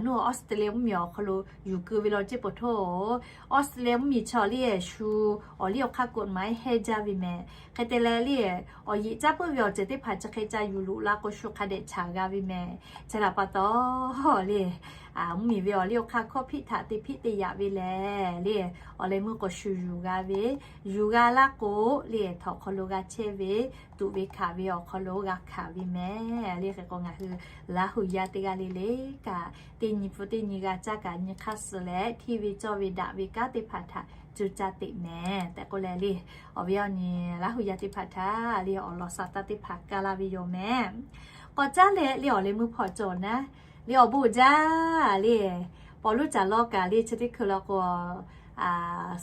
nuˇ Australia mvuhˇmiˬ awˬ hk'aw lo yuˬ keu ve law ceˇ. Poˬ htoˇ Australia mvuhˇmiˬ chaw le shu awˬ liˇ awˬ hk'aˇ กฎหมาย hehˇ jaˇ ve mehˍ. Hk'e te leh le, awˬ yeꞈ caˇ puiˉ ve awˬ ceuˬ teˇ hpaˍ chi hk'e ca yuˬ loꞈ la k'o, shu hk'a dehꞈ chaˍ g'a ve mehˍ. Chi htaꞈ pa taw le, mvuhˇmiˬ ve awˬ liˇ awˬ hk'aˇ hkawˇ hpiˆ htaꞈ te hpiˆ te yaꞈ ve lehˬ le, awˬ leh meuˇ k'awꞈ shu yuˬ g'a ve, yuˬ g'a laˇ k'o le, htawnˍ hk'aw lo g'a chehˇ ve, tuꞈ ve hkanˍ ve awˬ hk'aw lo g'a hkanˍ ve mehˍ. Le hk'e k'o, ngaˬ hui Laˇ hu yaˇ teˇ g'aˇ le le kaꞈ, teˇ nyi hpu teˇ nyi g'a caˇ kaꞈ, nyi hk'aˇ suh leh hteˇ ve cawˇ ve daꞈ ve kanˉ teˇ hpaˍ htaꞈ cuˇ caˇ teꞈ mehˍ tehꞈ k'oˆ leh le, awˬ viˉ awˬ nyi Laˇ hu yaˇ teˇ hpaˍ htaꞈ le awˬ lawn สตางค์ teˇ hpaˍ kaˇ laˇ ve yoˬ mehˍ. K'awꞈ caˉ leh le, awˬ leh meuˇ hpawˇ cawˬ naˉ le, awˬ bon uiˍ jaˇ le, paw luˉ caˬ lawˇ kaꞈ le, chi teˇ hkui law k'o,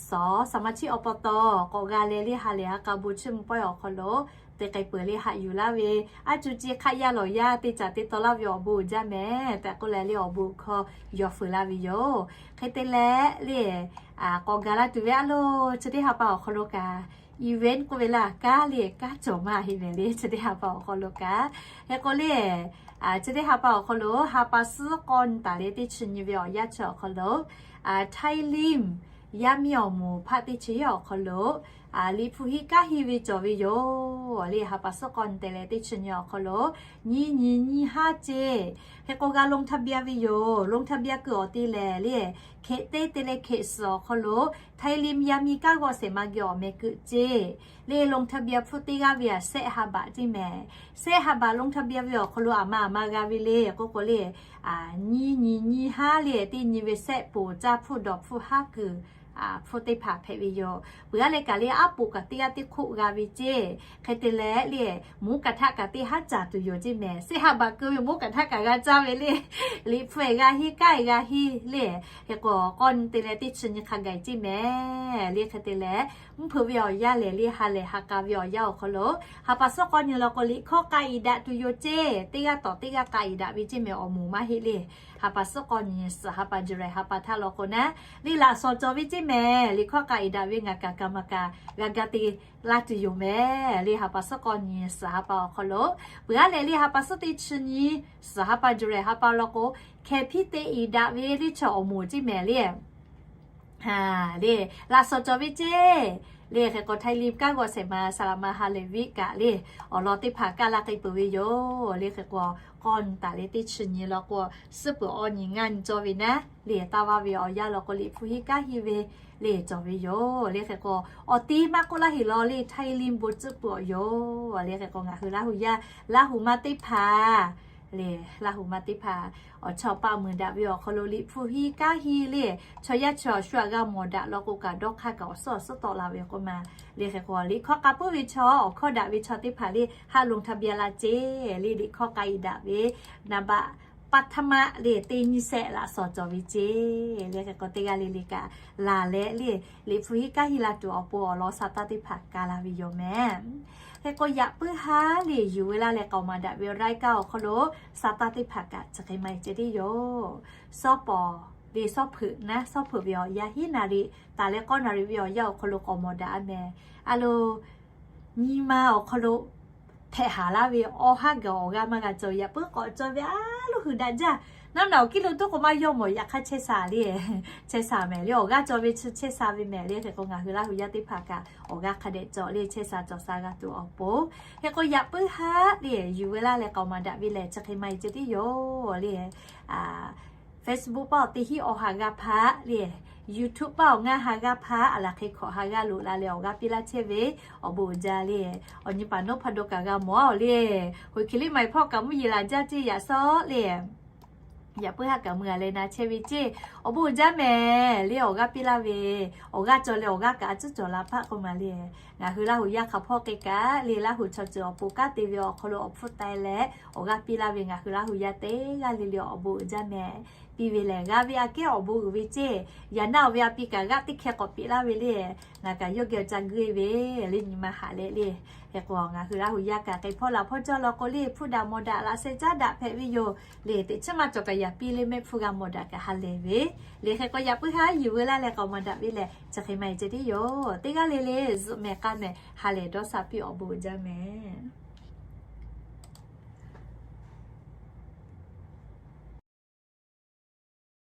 ส.สมาชิก อบต. k'awꞈ g'a leh le, ha lehˬ ha k'a bon chiˇ mvuh pawehˇ awˬ hk'aw lo te k'ai peuˬ le, haꞈ yuˬ laˇ ve, aˉ cuˇ ci hk'aˆ yaˇ lawˬ yaˇ te caˍ te taw laˇ ve awˬ bon uiˍ jaˇ mehˍ tehꞈ k'oˆ leh le, awˬ bon hkawˇ yaw fuiˍ laˇ ve yoˬ. Hk'e te leh le, k'awꞈ gaˬ la tuˬ ve a loˬ, chi teˇ ha pa awˬ hk'aw lo kaꞈ, event k'oˆ ve laˇ, kanˉ le kanˉ cawˬ maˇ heˆ mehˍ le, chi teˇ ha pa awˬ hk'aw lo kaꞈ. Hk'e k'o le, chi teˇ ha pa awˬ hk'aw lo ha pa suhˉ k'awˇ nyi taˍ leh teˇ chi nyi ve awˬ yanˇ chi awˬ hk'aw lo, Htaiˇ Limˇ yaˇ miˇ awˬ moˍ hpaˆ teˇ chi yaˇ awˬ hk'aw lo, Liꞈ hpu hiˆ kanˉ hiˆ ve cawˬ ve yoˬ le. Ha pa suhˉ k'awˇ nyi te leh teˇ chi nyi awˬ hk'aw lo, nyiˇ nyi nyiˇ haˉ ceˇ. Hk'e k'o g'a ลงทะเบียน ve yoˬ. ลงทะเบียน keu awˬ te lehˬ le, hkeꞈ teˇ te leh hkeꞈ suhˍ awˬ hk'aw lo, Htaiˇ Limˇ yaˇ miˇ kanˉ g'awˆ shehˍ ma geh awˬ meh keu ceˇ. Le ลงทะเบียน hpfuhˇ teˇ g'aˇ ve a shehˆ ha baꞈ ceˇ mehˍ. Shehˆ ha baꞈ ลงทะเบียน ve awˬ hk'aw lo aˬ ma aˬ ma g'a ve le k'oˆ k'o le, nyiˇ nyi nyiˇ haˉ le, teˇ nyi ve shehˆ poˍ caˇ hpfuhˇ dawˬ hpfuhˇ haˉ kuiˬ hpfuhˇ teˇ hpaˍ hpehꞈ ve yoˬ. Peuˬ aˉ leh kaꞈ le, aˉ poꞈ kaꞈ teˇ g'aˇ teˇ hk'oˆ g'a ve ceˇ. Hk'e te leh le, moˉ kaꞈ htaˆ kaꞈ teˇ haˉ caˍ tuˬ yoˬ ceˇ mehˍ. Shehˆ ha baꞈ keu ve moˉ kaꞈ htaˆ kaꞈ g'a caˇ ve le, Liꞈ hpu g'a hiˆ, kanˉ g'a hiˆ le. Hk'e k'o k'awˇ nyi te leh teˇ chi nyi hk'a gaˬ ceˇ mehˍ le. Hk'e te leh, mvuhˇ hpeuꞈ ve awˬ yanˇ lehˬ le, ha lehˬ ha k'a ve awˬ yanˇ awˬ hk'aw lo, ha pa suhˉ k'awˇ nyi law k'o, liꞈ hkawˇ k'a iˍ daꞈ tuˬ yoˬ ceˇ. Teˇ g'aˇ tawˍ teˇ g'aˇ k'a iˍ daꞈ ve ceˇ mehˍ, awˬ moˍ maˇ heˆ le. Ha pa suhˉ k'awˇ nyi suhˍ ha pa July ha pa htaˇ law k'o naˉ, le laꞈ shawˍ cawˬ ve ceˇ mehˍ. Liꞈ hkawˇ k'a iˍ daꞈ ve ngaˬ kaꞈ kaꞈ maˬ kaꞈ g'a ga te laˇ tuˬ yoˬ mehˍ le. Ha pa suhˉ k'awˇ nyi suhˍ ha pa awˬ hk'aw lo, peuˬ aˉ leh le, ha pa suhˉ teˇ chi nyi suhˍ ha pa July ha pa law k'o, hkeh hpiˇ te iˍ daꞈ ve le chaw awˬ moˍ ceˇ mehˍ le. Le, laꞈ shawˍ cawˬ ve ceˇ. Le hk'e k'o Htaiˇ Limˇ kanˉ g'awˆ shehˍ ma saˍ laꞈ ma ha lehˬ viˉ kaꞈ le, awˬ lawn teˇ hpaˍ kaˇ la k'ai peuˬ ve yoˬ. Le hk'e k'o, k'awˇ nyi taˍ leh teˇ chi nyi law k'o, suhˉ peuˬ awˬ nyi ngaˇ nyi cawˇ ve naˉ le, taˇ vaˇ ve awˬ yanˇ law k'o, Liꞈ hpu hiˆ kanˉ hiˆ ve le cawˬ ve yoˬ. Le hk'e k'o, awˬ tiˉ maˇ k'oˆ laˇ heˍ law le, Htaiˇ Limˇ bon tcuhˉ peuˬ awˬ yoˬ. Le hk'e k'o ngaˬ hui Laˇ hu yaˇ, Laˇ hu ma teˇ hpaˍ le, Laˇ hu ma teˇ hpaˍ awˬ chawˇ paˆ meuˍ daꞈ ve awˬ hk'aw lo Liꞈ hpu hiˆ kanˉ hiˆ le, chaw yaˇ chi awˬ shu aꞈ g'a mawˬ daꞈ law k'o kaꞈ dawˇ hk'aˇ kaꞈ awˬ suhˉ awˬ suhˉ tawˆ la ve k'oˆ ma. Le hk'e k'o, liꞈ hkawˇ k'a puiˉ ve chaw, awˬ hkawˇ daꞈ ve chaw teˇ hpaˍ le, haꞈ ลงทะเบียน la ceˇ. Le liꞈ hkawˇ k'a iˍ daꞈ ve นามบัตร ปัทมะ le teˇ nyiˇ shehˆ laꞈ shawˍ cawˬ ve ceˇ. Le hk'e k'o teˇ g'aˇ le le kaꞈ laˬ leh le, Liꞈ hpu hiˆ kanˉ hiˆ la tuˬ awˬ pon awˬ lawn สตางค์ teˇ hpaˍ kaˇ la ve yoˬ mehˍ. Hk'e k'o yaꞈ puiˉ haˉ le yuˬ ve laˇ leh k'aoˍ maˍ daꞈ ve รายการ awˬ hk'aw lo สตางค์ teˇ hpaˍ kaꞈ chi hk'e maˇ heˆ ceˇ teˇ yoˬ. Shawˉ pawˍ le, shawˉ hpeuꞈ naˉ, shawˉ hpeuꞈ ve awˬ yanˇ hiˉ นาที taˍ leh k'awˇ นาที ve awˬ yanˇ awˬ hk'aw lo k'aoˍ maˍ daꞈ a mehˍ. A lo, nyi ma awˬ hk'aw lo hpehꞈ haˍ laˇ ve awˬ haˉ gaˬ awˬ g'aˇ maˇ g'a cawˬ. Yaꞈ puiˉ k'awꞈ cawˬ ve a loˉ hui daꞈ jaˇ. Naˉ naˬ awˬ kiˉ lo toˉ k'o maˇ yawˇ mawˬ, yaꞈ hk'aˇ chehˇ sha le, chehˇ sha mehˍ le, awˬ g'aˇ cawˬ ve chi chehˇ sha ve mehˍ le. Hk'e k'o ngaˬ hui Laˇ hu yaˇ teˇ hpaˍ kaꞈ awˬ g'aˇ hk'a dehꞈ cawˬ le, chehˇ sha cawˬ sha g'a tuˬ awˬ pon. Hk'e k'o yaꞈ puiˉ haˉ le yuˬ veu laˇ leh k'aoˍ maˍ daꞈ ve lehˬ chi hk'e maˇ heˆ ceh tiˉ yoˬ le. Facebook paˇ awˬ teˇ hinˉ awˬ ha g'aˇ hpaˇ le, YouTube paˇ awˬ ngaˇ ha g'aˇ hpaˇ, a laˬ hk'e hkawꞈ ha g'aˇ loꞈ la leh awˬ g'aˇ piˇ laˇ chehˇ ve awˬ bon uiˍ jaˇ le. Awˬ nyi paˍ nawˉ hpaˍ dawˇ kaꞈ g'a mawˬ a le. Hoꞈ hkiˬ liˇ maˍ hpawˇ kaꞈ mvuhˇ yeˬ laˬ jaˇ ceˇ yaꞈ sawˉ le. Yaꞈ puiˉ haˉ kaꞈ mui a leh na chehˇ ve ceˇ. Awˬ bon uiˍ jaˇ mehˍ le, awˬ g'aˇ piˇ laˇ ve, awˬ g'aˇ cawˬ leh awˬ g'aˇ kaꞈ a cuˉ cawˬ la hpaˆ k'oˆ ma le. Ngaˬ hui Laˇ hu yaˇ hk'a hpawˇ hk'e kaꞈ le, Laˇ hu chaw ceuˬ awˬ pon kanˉ te ve awˬ hk'aw lo awˬ hpfuhˇ taiˍ leh awˬ g'aˇ piˇ laˇ ve ngaˬ hui Laˇ hu yaˇ teˇ g'aˇ le le awˬ bon uiˍ jaˇ mehˍ. Piˇ ve lehˬ g'a ve aꞈ kehˉ awˬ bon uiˍ ve ceˇ. Yaꞈ naˆ awˬ ve a piˇ kaꞈ g'aˇ teˇ hkeh k'awꞈ piˇ laˇ ve le. Ngaˬ kaꞈ yawˇ geh awˬ ca guˇ e ve le, nyi ma haꞈ leh le. Hk'e k'o ngaˬ hui Laˇ hu yaˇ kaꞈ k'ai hpawˇ laˬ hpawˇ cawˇ law k'o le, hpfuhˇ daꞈ mawˬ daꞈ laꞈ sheh caˉ daꞈ hpehꞈ ve yoˬ le. Teꞈ chiˉ maˇ cawˬ kaꞈ yaꞈ piˇ le, mehˆ hpfuhˇ g'a mawˬ daꞈ kaꞈ ha lehˬ ve le. Hk'e k'o yaꞈ puiˉ haˉ yuˬ veu laˇ leh k'aoˍ maˍ daꞈ ve lehˬ chi hk'e maˇ heˆ ceh tiˉ yoˬ. Teˇ g'aˇ le le zuhꞈ mehˍ k'a mehˍ ha lehˬ dawˇ sha piˇ awˬ bon uiˍ jaˇ mehˍ.